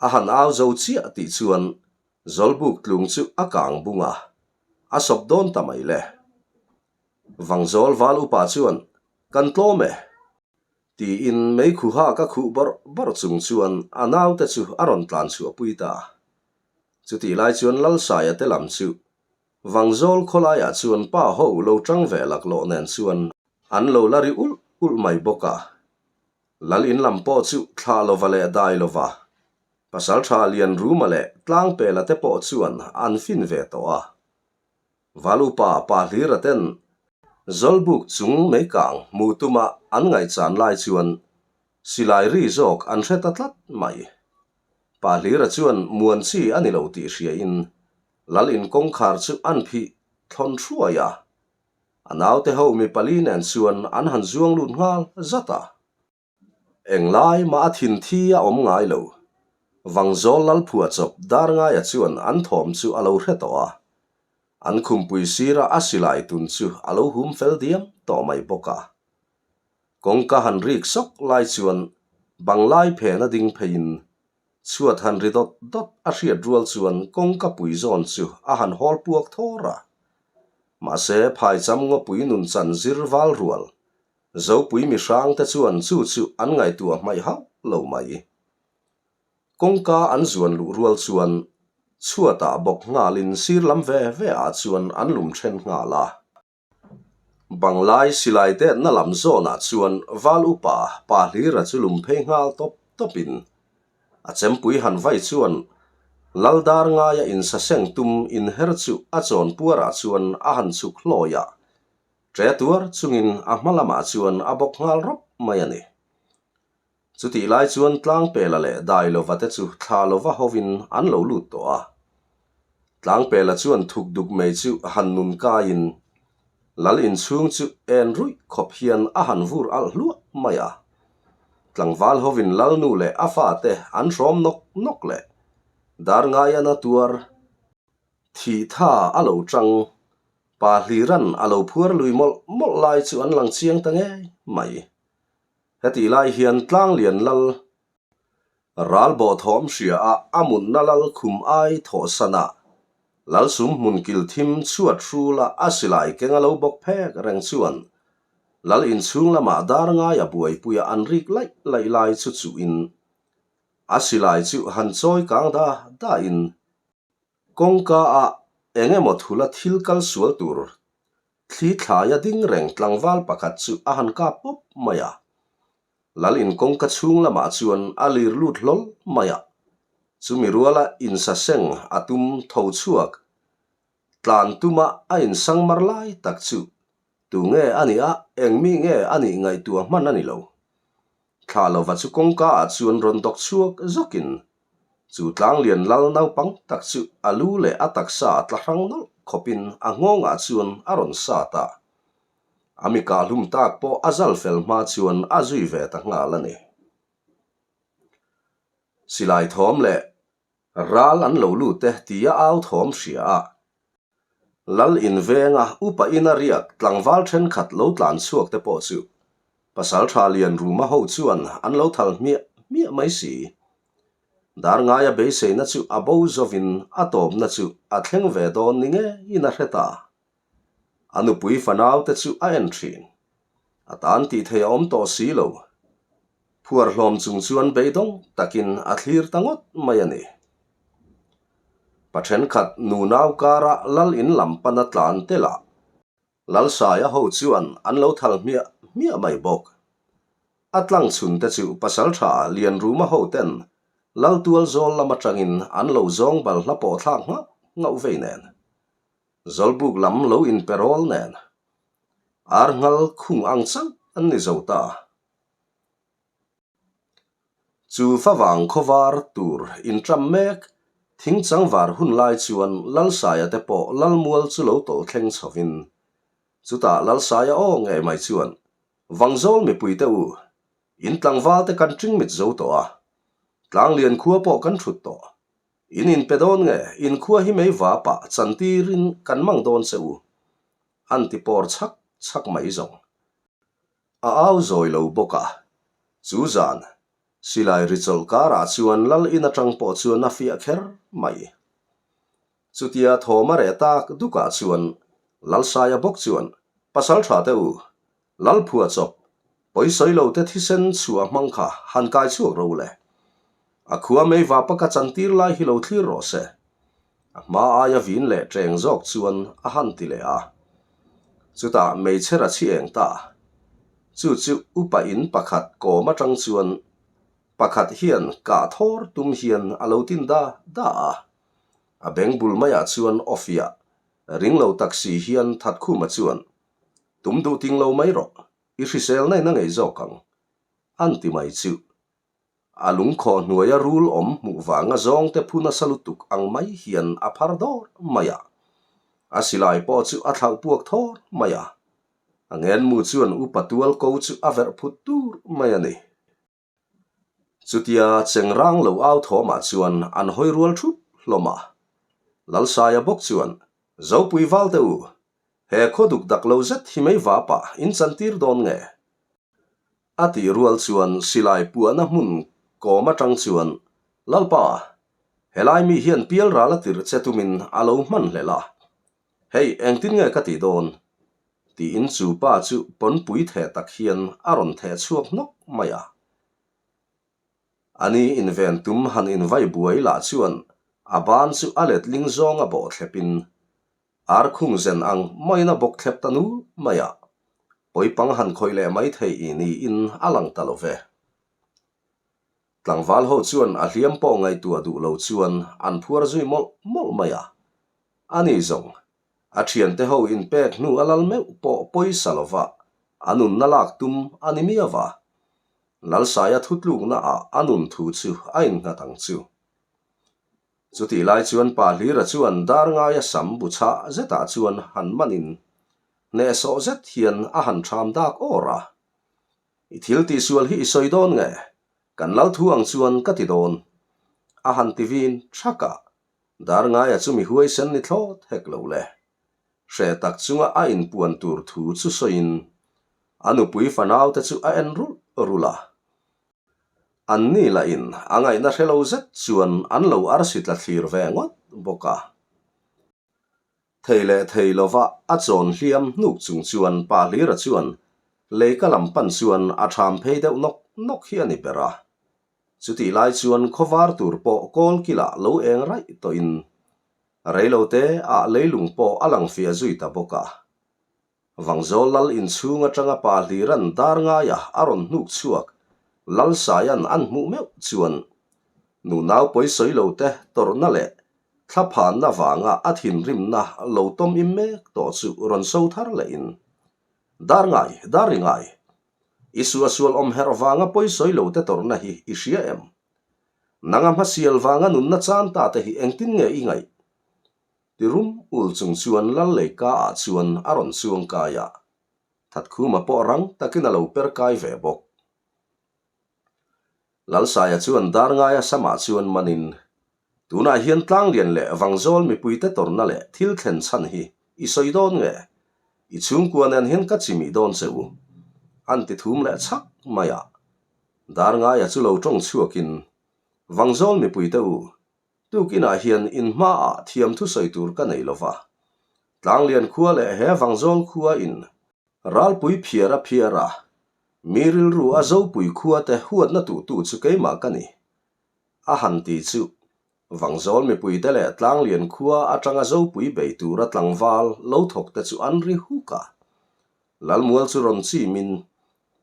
A han au zo chiah tih chuan Zawlbuk tlung chu a kang bung a, a sawp dawn ta mai le. Vangzawl val upa chuan, Kan tlawm e! Tiin meikhuha ka khuh bawrh bawrh chung chuan a naute chu a rawn tlan chhuah pui ta. Chutih lai chuan Lalsaia te lam chu Vangzawl khawlaiah chuan pa ho lo tang ve laklawh nen chuan an lo la ri ulh ulh mai bawk a. Lal in lam pawh chu thlah lova leh dai lova Pasaltha Lianruma leh Tlangpela te pawh chuan an fin ve tawh a. Valupa pa Hlira ten Zawlbuk chung meikang hmuh tuma an ngaihchan lai chuan silai ri zawk an hre ta tlat mai. Pa Hlira chuan muan chi a ni lo tih hriain Lal in kawngkhar chu an phih thlawn hruai a. A naute ho mi pali nen chuan an han zuang lut nghal zat a. Englai mah a thin thi a awm ngai lo. Vangzawl Lalphuah chawp Darngaia chuan an thawm chu a lo hre tawh a. An khumpui sira a silai tun chu a lo hum fel diam tawh mai bawk a. Kawngka han rik sawk lai chuan banglai phena ding pheiin chhuat han ri dawt dawt a hriat rual chuan kawngka pui zawn chu a han hawl puak thawr a. Mahse phaicham ngawpui nunchan zir val rual Zopui mihrangte chuan chu chu an ngaihtuah hmaih hauh lo mai. Kawngka an zuan luh rual chuan chhuatah bawk nghalin sir lam ve ve ah chuan an lum then nghal a. Banglai silai detna lam zawnah chuan Val upa Pa Hlira chu lum phei nghal tawp tawpin a chempui han vai chuan Laldar ngaia insaseng tum inher chu a chawnpuarah chuan a han chhuk hlawi a. Ṭe tuar chungin a hma lamah chuan a bawk nghal rawp mai a ni. Chutih lai chuan Tlangpela leh Dailova te chu thla lova hovin an lo lut tawh a. Tlangpela chuan thuk duk mai chu han nun kaiin Lal inchhung chu en ruih khawp hian a han vur alh hluah mai a. Tlangval hovin Lalnu leh a fate an hrawm nawk nawk leh Darngaiana tuar thih tha a lo chang Pa Hliran a lo phuar lui mawlh mawlh lai chu an lang chiang ta ngei mai. Hetih lai hian Tlanglian lal ral bawh thawm hria a a munna lal khum ai thawh san a, lal sum hmun kil thim chhuat hrul a a silai keng a lo bawk phek reng chuan lal inchhung lamah dar ngai a buaipui a an rik laih laih lai chu chuhin a silai chu han chawi kang da da in Kawngka ah eng emaw thula thil kal sual tur thli thlaia ding reng tlangval pakhat chu a han kap pawp mai a. Lal in kawngka chhung lamah chuan a lir lut hlawl mai a. Chumi ruala insaseng a tum tho chhuak tlan tuma a insangmar lai tak chu tu nge a nih a, eng mi nge a nih ngaihtuah hman a ni lo. Thla lova chu kawngka ah chuan rawn dawk chhuak zawkin chu tlanglian lal naupang tak chu a lu leh a taksa a tla hrang nawlh khawpin a nghawngah chuan a rawn sat a. A mi kahhlum tak pawh a zal fel hma chuan a zui ve ta nghal a ni. Silai thawm leh ral an lo lut e tia au thawm hria a. Lal invenga upa ina riak tlangval thenkhat lo tlan chhuak te pawh chu Pasaltha Lianruma ho chuan an lo thal hmiah hmiah mai si. Darngaia beiseina chu a bo zovin a tawpna chu a thleng ve dawn ni ngeiin a hre ta. A nupui fanau te chu a en thin. A tan tih theih a awm tawh si lo. Phuar hlawm chung chuan beidawng takin a thlir ta ngawt mai a ni. Pa thenkhat nunau kara lal in lam pana tlan te lah Lalsaia ho chuan an lo thal hmiah hmiah mai bawk. A tlang chhun te chu pasaltha Lianruma ho ten Laltual zawl lam atangin an lo zawng bal hla pawh thlak nghauh nghauh vei nen. Zawlbuk lam lo inpe rawl nen. Ar nghal khung ang chauh an ni zo ta. Chu favang khawvar tur inṭam mek thingchang var hun lai chuan Lalsaia te pawh Lalmual chu lo tawlh thleng chhovin chutah Lalsaia aw ngei mai chuan Vangzawl mipui te u, in tlangval te kan ṭing mit zo tawh a, Tlanglian khua pawh kan ṭhut tawh. In inpe dawn nge in khua hi mei vapah chantirin kan mang dawn che u, an ti pawr chhak chhak mai zawng. A au zawi lo bawk a. Chu zan, silai ri chawlh karah chuan lal in atang pawh chuan a fiah kher mai. Chutia thawm a reh tak dukah chuan Lalsaia bawk chuan, Pasal tha teh u, Lalphua chawp, pawisawi lo te thisen chhuah hmang kha han kai chhuak ro le. A khua mei vapa ka chantir lai hi lo thlir rawh se. A hma aia vin leh ṭeng zawk chuan a han ti leh a. Chutah meichher a chhi eng ta. Chu chu upa in pakhat kawm aṭang chuan pakhat hian kah thawr tum hian a lo tin da da a. A beng bul maiah chuan aw fiah ring lo tak si hian Thatkhuma chuan, Tum duh ting lo mai rawh, i hrisel na in a ngei zawk ang, an ti mai chu. A lungkhawh hnuaia rul awm hmuh vanga zawngte phu nasa lutuk ang mai hian a phar dawr mai a. A silai pawh chu a thlauh puak thawr mai a. A ngenmu chuan upa tual ko chu a verh phut tur mai a ni. Chutia chengrang lo au thawmah chuan an hawi rual thup hlawm a. Lalsaia bawk chuan, Zopui valte u, he khaw duk dak lo zet hi mei vapa in chantir dawn nge? A tih rual chuan silai puahna hmun kawm atang chuan, Lalpa, helai mi hian pial ral a tirh che tumin a lo hman hlelh a. Hei, engtin nge ka tih dawn? Tiin chu pa chu pawnpui theh tak hian a rawn theh chhuak hnawk mai a. Ani inven tum han invai buai lah chuan a ban chu a letling zawnga bawh thlepin Ar khung zen ang maiin a bawk thlep ta nul mai a, pawipang han khawih leh mai thei i niin a lang ta lo ve. Tlangval ho chuan a hliam pawh ngaihtuah duh lo chuan an phuar zui mawlh mawlh mai a. Ani zawng, a thiante ho inpek hnu a lal meuh pawh pawisa lova a nunna lak tum a ni miau a. Lalsaia thutlukna ah a nun thu chu a innghat ang chu. Chutih lai chuan Pa Hlira chuan dar ngaia sam bu chhah zetah chuan han manin hnehsawh zet hian a han ṭham dak awr a. I thil tihsual hi i sawi dawn nge? Kan lal thu ang chuan ka ti dawn. A han ti vin ṭhak a, dar ngaia chu mi huaisen ni thlawt hek lo le. Hreh tak chunga a inpuan tur thu chu sawiin a nupui fanaute chu a en rulh rulh a. An ni lahin a ngaihna hre lo zet chuan an lo arsi tla thlir ve ngawt bawk a. Thei leh thei lova a chawn hliam hnuk chung chuan Pa Hlira chuan leika lam pan chuan a ṭham phei deuh nawk nawk hi a ni ber a. Chutih lai chuan khawvar tur pawh kawl kilah lo eng raih tawhin reilote ah leilung pawh a lang fiah zui ta bawk a. Vangzawl lal inchhung atanga pa hliran dar ngaia a rawn hnuk chhuak Lalsaia'n an hmuh meuh chuan nunau pawisawi lo te tawrhna leh thlaphanna vanga a thinrimna lo tawm im mek tawh chu rawn so thar lehin Dar ngai, dar ri ngai, i suahsual awm herh vanga pawisawi lo te tawrhna hi i hria em? Nanga hmasial vanga nunna chan ta te hi engtin nge i ngaih? Ti rum ul chung chuan lal lei ka ah chuan a rawn chuang kai a, Thatkhuma pawh rang takin a lo per kai ve bawk. Lalsaia chuan dar ngaia samah chuan manin, Tunah hian Tlanglian leh Vangzawl mipuite tawrhna leh thil thlen chhan hi i sawi dawn nge? I chhungkua nen hian ka chimih dawn che u, an ti thum leh chhak mai a. Dar ngaia chu lo tawng chhuakin, Vangzawl mipuite u, Tukinah hian in hmaah thiam thusawi tur ka nei lo va. Tlanglian khua leh he Vangzawl khua in ralpui phiar a phiar a, mi rilru a Zopui khua te huatna tuhtu chu keimah ka ni. A han ti chu Vangzawl mipuite leh Tlanglian khua atanga Zopui bei tura tlangval lo thawk te chu an ri huk a. Lalmual chu rawn chimin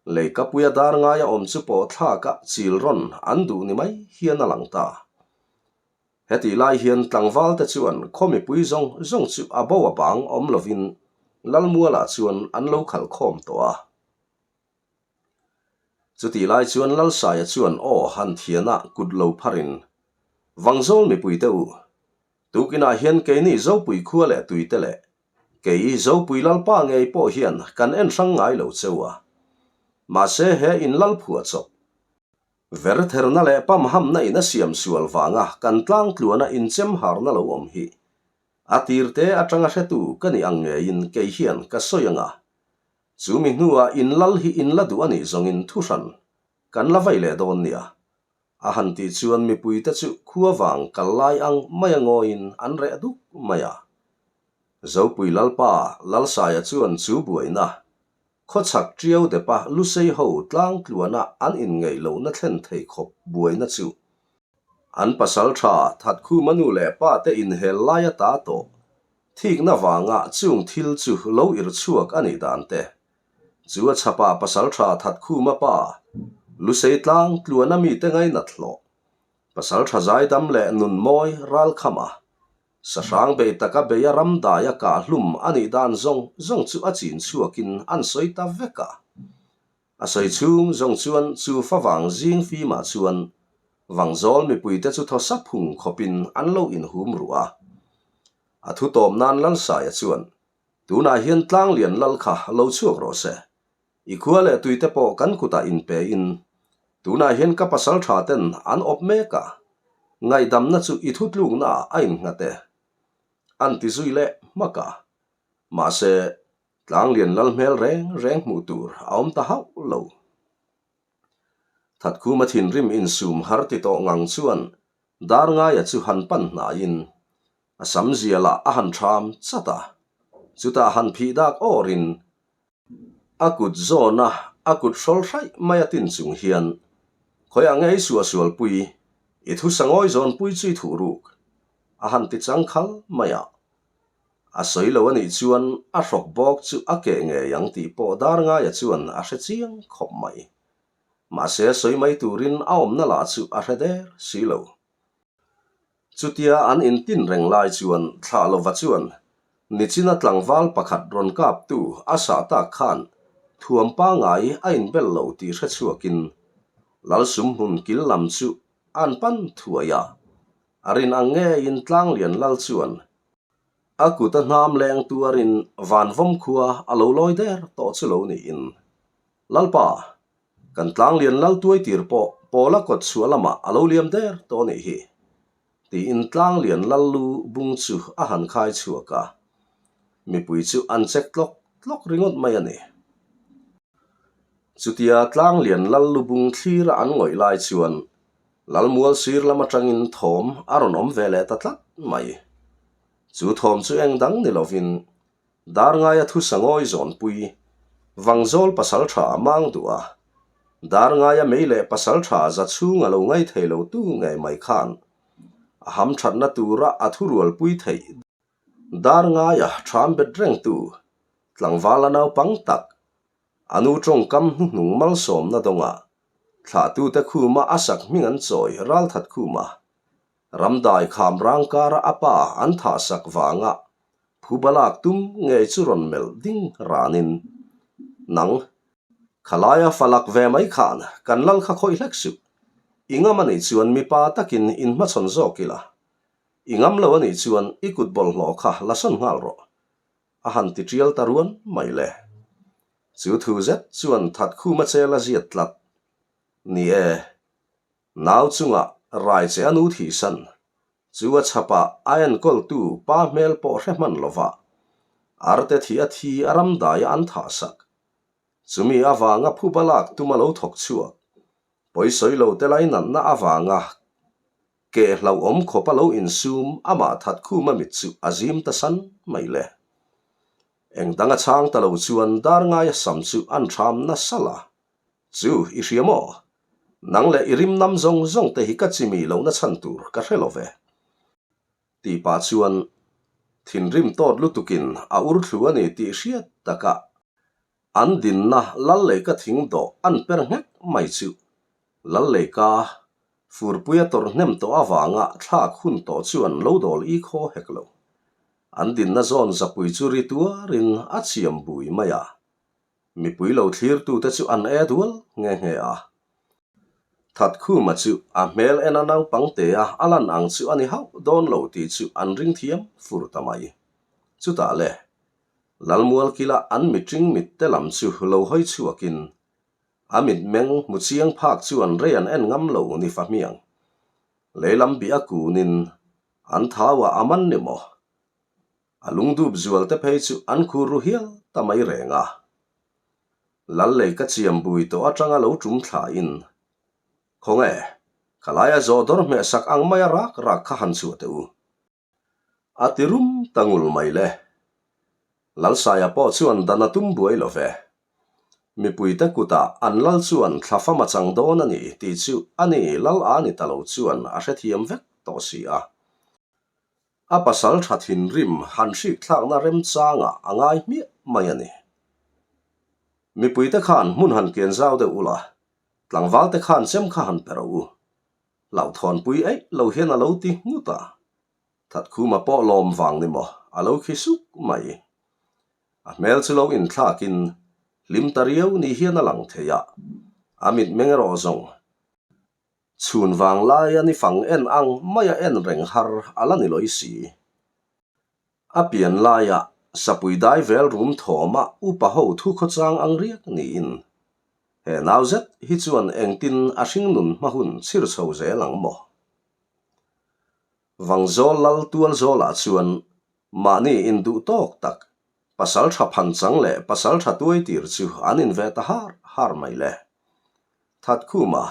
leikapuia dar ngaia awm chu pawh thlaka chil rawn an duh ni mai hian a lang ta. Hetih lai hian tlangvalte chuan khaw mipui zawng zawng chu a bo a bang awm lovin Lalmualah chuan an lo khalh khawm tawh a. Chutih lai chuan Lalsaia chuan aw han thianah kut lo pharin, Vangzawl mipuite u, tukinah hian keini Zopui khua leh tuite leh Kei Zopui Lalpa ngei pawh hian kan en hrang ngai lo cheu a. Mahse he in lal phuah chawp. Vertherna leh pamhamna in a siam sual vanga kan tlangtluana inchem harna lo awm hi a tirte atanga hretu ka nih ang ngeiin kei hian ka sawi anga. Chu mi hnuah in lal hi in la duh a nih zawngin thuhran kan la vai leh dawn nia. A han tih chuan mipuite chu khua vang kal lai ang mai a ngawiin an reh duk mai a. Zopui Lalpa Lalsaia chuan chu buaina, khawchhak ṭiau depa Lusei ho tlangtluana an inngeih lohna thlen thei khawp buaina chu. An pasalṭha Thatkhuma nu leh pa te inhel lai ata tawh thikna vanga chung thil chu lo irh chhuak a nih dan te chu a chhapah pasalṭha Thatkhuma pa Lusei tlang tluana mite ngainat hlawh pasalṭha zaidam leh nunmawi ralkhama Sahrang bei taka bei a ram daia kah hlum a nih dan zawng zawng chu a chin chhuakin an sawi ta vek a. A sawi chhung zawng chuan chu favang zing fimah chuan Vangzawl mipuite chu thaw sap hung khawpin an lo inhum ruh a. A thu tawp nan Lalsaia chuan, Tunah hian Tlanglian lal kha lo chhuak rawh se. I khua leh tuite pawh kan kutah inpe in, tunah hian ka pasal tha ten an awp mek a, ngaihdamna chu i thutlukna ah a innghat e. An ti zui leh hmak a. Mahse, Tlanglian lal hmel reng reng hmuh tur a awm ta hauh lo. Thatkhuma thinrim insum har ti tawh ngang chuan Darngaia chu han pan hnaiin a sam zialah a han ṭham chat a, chutah han phih dak awrin A kut zawna a kut hrawl hraih mai a tin chung hian, Khawiah nge i suahsualpui, i thusa ngawi zawnpui chu i thuh ruk, a han ti chang khal mai a. A sawi lo a nih chuan a hrawk bawk chu a keh ngei ang tih pawh Darngaia chuan a hre chiang khawp mai. Mahse a sawi mai turin a awmna lah chu a hre der si lo. Chutia an intin reng lai chuan thlah lova chuan nichina tlangval pakhat rawn kaptu a sah tak khan thuam pangngai a inbel lo tih hre chhuakin Lalsum hmun kil lam chu an pan thuai a, a rin ang ngeiin Tlanglian Lal chuan a kut a hnam leng tuarin Vanvawm khua a lo lawi der tawh chu lo niin Lalpa Kan tlanglian lal tuai tir pawh Pawla kawt chhuah lamah a lo liam der tawh anih hi, tiin tlanglian lal lu bung chu a han khai chhuak a. Mipui chu an chek tlawk tlawk ringawt mai a ni. Chutia tlanglian lal lu bung thlira an ngawih lai chuan Lalmual sir lam atangin thawm a rawn awm ve leh ta tlat mai. Chu thawm chu eng dang ni lovin Darngaia thusa ngawi zawnpui, Vangzawl pasaltha a mang duh a. Darngaia mei leh pasaltha za chhung a lo ngai thei lo tu ngei mai khan a hamthatna tura a thurualpui theih. Darngaia ṭham bet rengtu, tlangvala naupang tak, a nu ṭawngkam hnuhnung malsawmna dawngah thlahtute khuma a sak hming an chawi ralthat khuma Ramdai kham rang kara a pa an thahsak vanga phubalak tum ngei chu rawn melh ding ranin, Nang, khalaia falak ve mai khan kan lal kha khawih hlek suh. I ngam a nih chuan mipa takin inhmachhawn zawk ila. I ngam lo a nih chuan i kut bawlhhlawh kha la sawn nghal rawh. A han ti tial ta ruan mai le. Chu thu zet chuan Thatkhuma chel a ziat tlat. Ni e, Nau chungah rai che a nu thihsan chu a chhapah a enkawltu pa hmel pawh hre hman lova arte thi a thi a ram daia an thahsak. Chumi avanga phuba lak tum a lo thawk chhuak. Pawisawi lo te lainatna avanga keh hlauhawm khawp a lo insum amah that khum a mit chu a zim ta san mai le. Eng dang a chhang ta lo chuan dar ngaia sam chu an ṭham nasa la. Chu, i hria maw? Nang leh i rim nam zawng zawng te hi ka chimi lohna chhan tur ka hre lo ve. Tih pah chuan thinrim tawt lutukin a ur thlu a ni tih hriat takah an dinna lal leika thing dawh an per nghek mai chu lal leika furpuia tawrh hnem tawh avanga thlak hun tawh chuan lo dawl i khaw hek lo. An dinna zawn zapui chu ri tuarin a chiam bui mai a. Mipui lo thlirtute chu an e dual nghe nghe a. Thatkhuma chu a hmel en a naupangtea a lan ang chu a ni hauh dawn lo tih chu an ring thiam fur ta mai. Chutah le, Lalmualkila an mitring mitte lam chu lo hawi chhuakin a mitmeng hmu chiang phak chuan rei an en ngam lo ni fahmiang. Leilam bih a kunin an thauah a man ni maw? A lungdup zual te phei chu an khur ru hial ta mai reng a. Lal lei ka chiam bui tawh atanga lo tum thla in, Khawnge, khalaia zawh dawr hmeh sak ang maia rak rak kha han chhuah teh u. A ti rum ta ngul mai le. Lalsaia pawh chuan dan a tum buai lo ve. Mipuite kutah an lal chuan thlafam a chang dawn a ni tih chu ani lal a ni ta lo chuan a hrethiam vek tawh si a. A pasal tha thinrim han hrikthlakna remchangah a ngai hmiah mai a ni. Mipuite khan hmun han kian zau deuh ula, tlangvalte khan chem kha han pe rawh u. Hlauhthawnpui eih lo hian a lo ti nghut a. Thatkhuma pawh lawm vang ni maw a lo khi suk mai. A hmel chu lo inthlakin hlim ta riau ni hian a lang thei a, a mitmeng erawh zawng chhun vang laia ni fang en ang maia en reng har a la ni lawi si. A pian laia sapui dai vel rum thawma upa ho thu khawchang ang riak niin he nau zet hi chuan engtin a hringnun hma hun chhir chho zel ang maw? Vangzawl lal tual zawlah chuan mahni induh tawk tak pasal tha phan chang leh pasal tha tuai tir chu an inve ta har har mai le. Thatkhuma,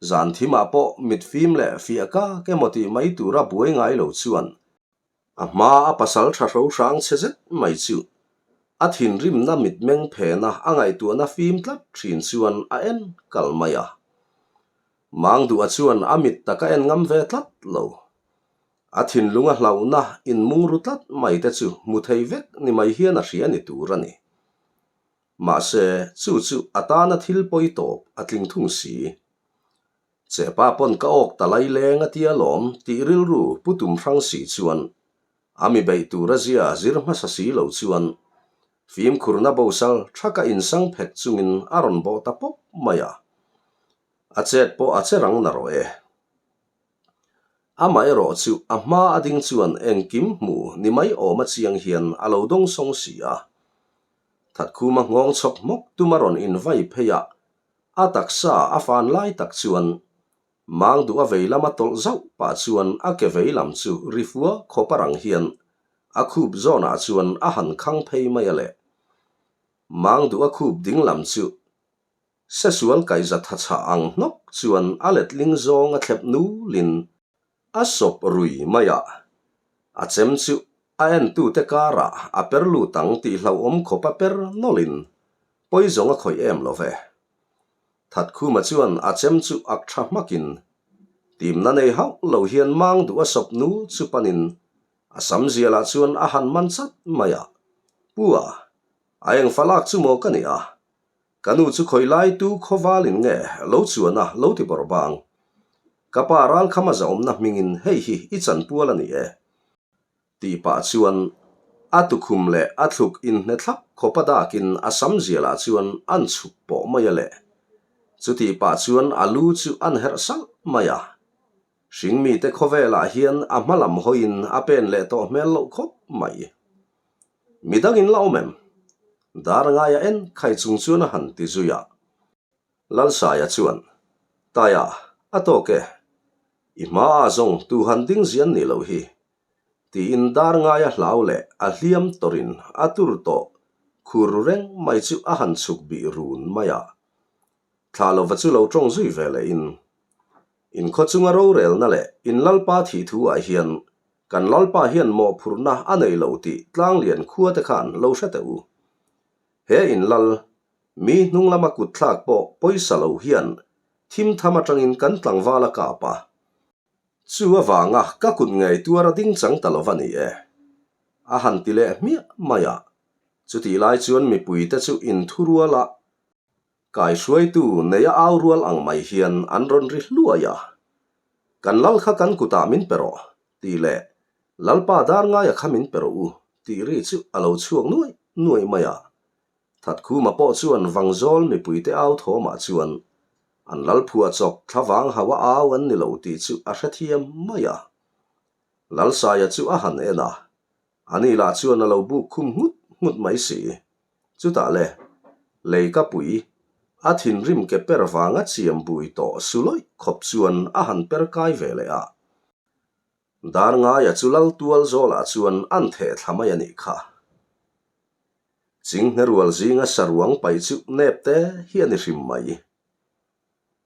zan thimah pawh mitfim leh fiah kak emaw tih mai tura buai ngai lo chuan A hma a pasal tha hro hrang chhe zet mai chu a thinrimna mitmeng phena a ngaihtuahna fim tlat thin chuan a en kal mai a. Mangduha chuan a mit tak a en ngam ve tlat lo. A thinlunga hlauhna inmung ru tlat mai te chu hmu thei vek ni mai hian a hria ni tur a ni. Mahse, chu chu a tana thil pawi tawp a tling thung si. Chepa pawn ka awk ta lai leng a tia lawm tih rilru pu tum hrang si chuan a mi beih tur a zia zir hmasa si lo chuan fimkhurna bosal thaka insang phek chungin a rawn bawh ta pawp mai a. A chet pawh a che rang na rawh e. Amaherawh chu a hma a ding chuan engkim hmu ni mai awm a chiang hian a lo dawng sawng si a. Thatkhuma nghawng chhawk hmawk tum a rawn invai phei a, A taksa a fan lai tak chuan mang duh a vei lama tawlh zauh pah chuan a ke vei lam chu ri fua khawp a rang hian a khup zawnah chuan a han khang phei mai a le. Mang duh a khup ding lam chu sesual kaihza tha chhah ang hnawk chuan a letling zawng a thlep nulin a sawp rui mai a. A chem chu a entute karah a per lut ang tih hlauhawm khawp a per nawlhin Pawi zawng a khawih em lo ve. Thatkhuma chuan a chem chu ak tha hmakin, timna nei hauh lo hian mang duh a sawp nu chu panin a sam zialah chuan a han man chat mai a, Pu a, a eng falak chu maw ka nih a? Ka nu chu khawi lai tu khawvalin nge lo chuan a lo ti bawrh bang. Ka pa ralkhama zahawmna hmingin hei hi i chanpual a ni e. Tih pah chuan a tukhum leh a thluk inhne thlap khawpa dakin a sam zialah chuan an chhuk pawh mai a le. Chutih pah chuan a lu chu an herh salh mai a. Hringmite khawvelah hian a hma lam hawiin a pen leh tawh hmel loh khawp mai. Midangin la awm em? Dar ngaia en khai chung chuan a han ti zui a. Lalsaia chuan, Taia, a tawk e. I hmaah zawng tu han ding zian nih loh hi. Tiin dar ngaia hlau leh a hliam tawrin a tur tawh khur ru reng mai chu a han chhuk bih run mai a. Thlah lova chu lo tawng zui ve lehin, In khaw chunga rorelna leh in Lalpa thih thu ah hian kan Lalpa hian mawhphurhna a nei lo tih Tlanglian khua te khan lo hre teh u. He in Lal Mi hnung lama kut thlak pawh pawisa lo hian thim tham atangin kan tlangval a kap a. Chu avanga ka kut ngei tuar a ding chang ta lo va ni e. A han ti leh hmiah mai a. Chutih lai chuan mipuite chu inthurual a, kaihruaitu nei a au rual ang mai hian an rawn ri hluai a. Kan lal kha kan kutah min pe rawh, tih leh Lalpa dar ngaia kha min pe rawh u, tih ri chu a lo chhuak nuai nuai mai a. Thatkhuma pawh chuan Vangzawl mipuite au thawmah chuan an lalphuah chawp thlavang hauh a au an ni lo tih chu a hrethiam mai a. Lalsaia chu a han en a, ani lah chuan a lo buk khum nghut nghut mai si. Chutah le, lei ka pui, a thinrim ke per vanga chiam bui tawh su lawih khawp chuan a han per kai ve leh a. Dar ngaia chu lal tual zawlah chuan an theh thla mai a nih kha. Chinghne rual zinga saruang paih chu nep te hi a ni hrim mai.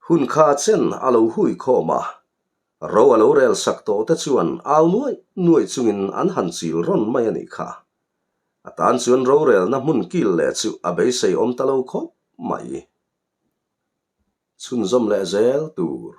Hun kha chen a lo hui khawm a, ro a lo rel sak tawh te chuan au nuaih nuaih chungin an han chil rawn mai a nih kha. A tan chuan rorelna hmun kil leh chu a beisei awm ta lo khawp mai. Chhunzawm leh zel tur.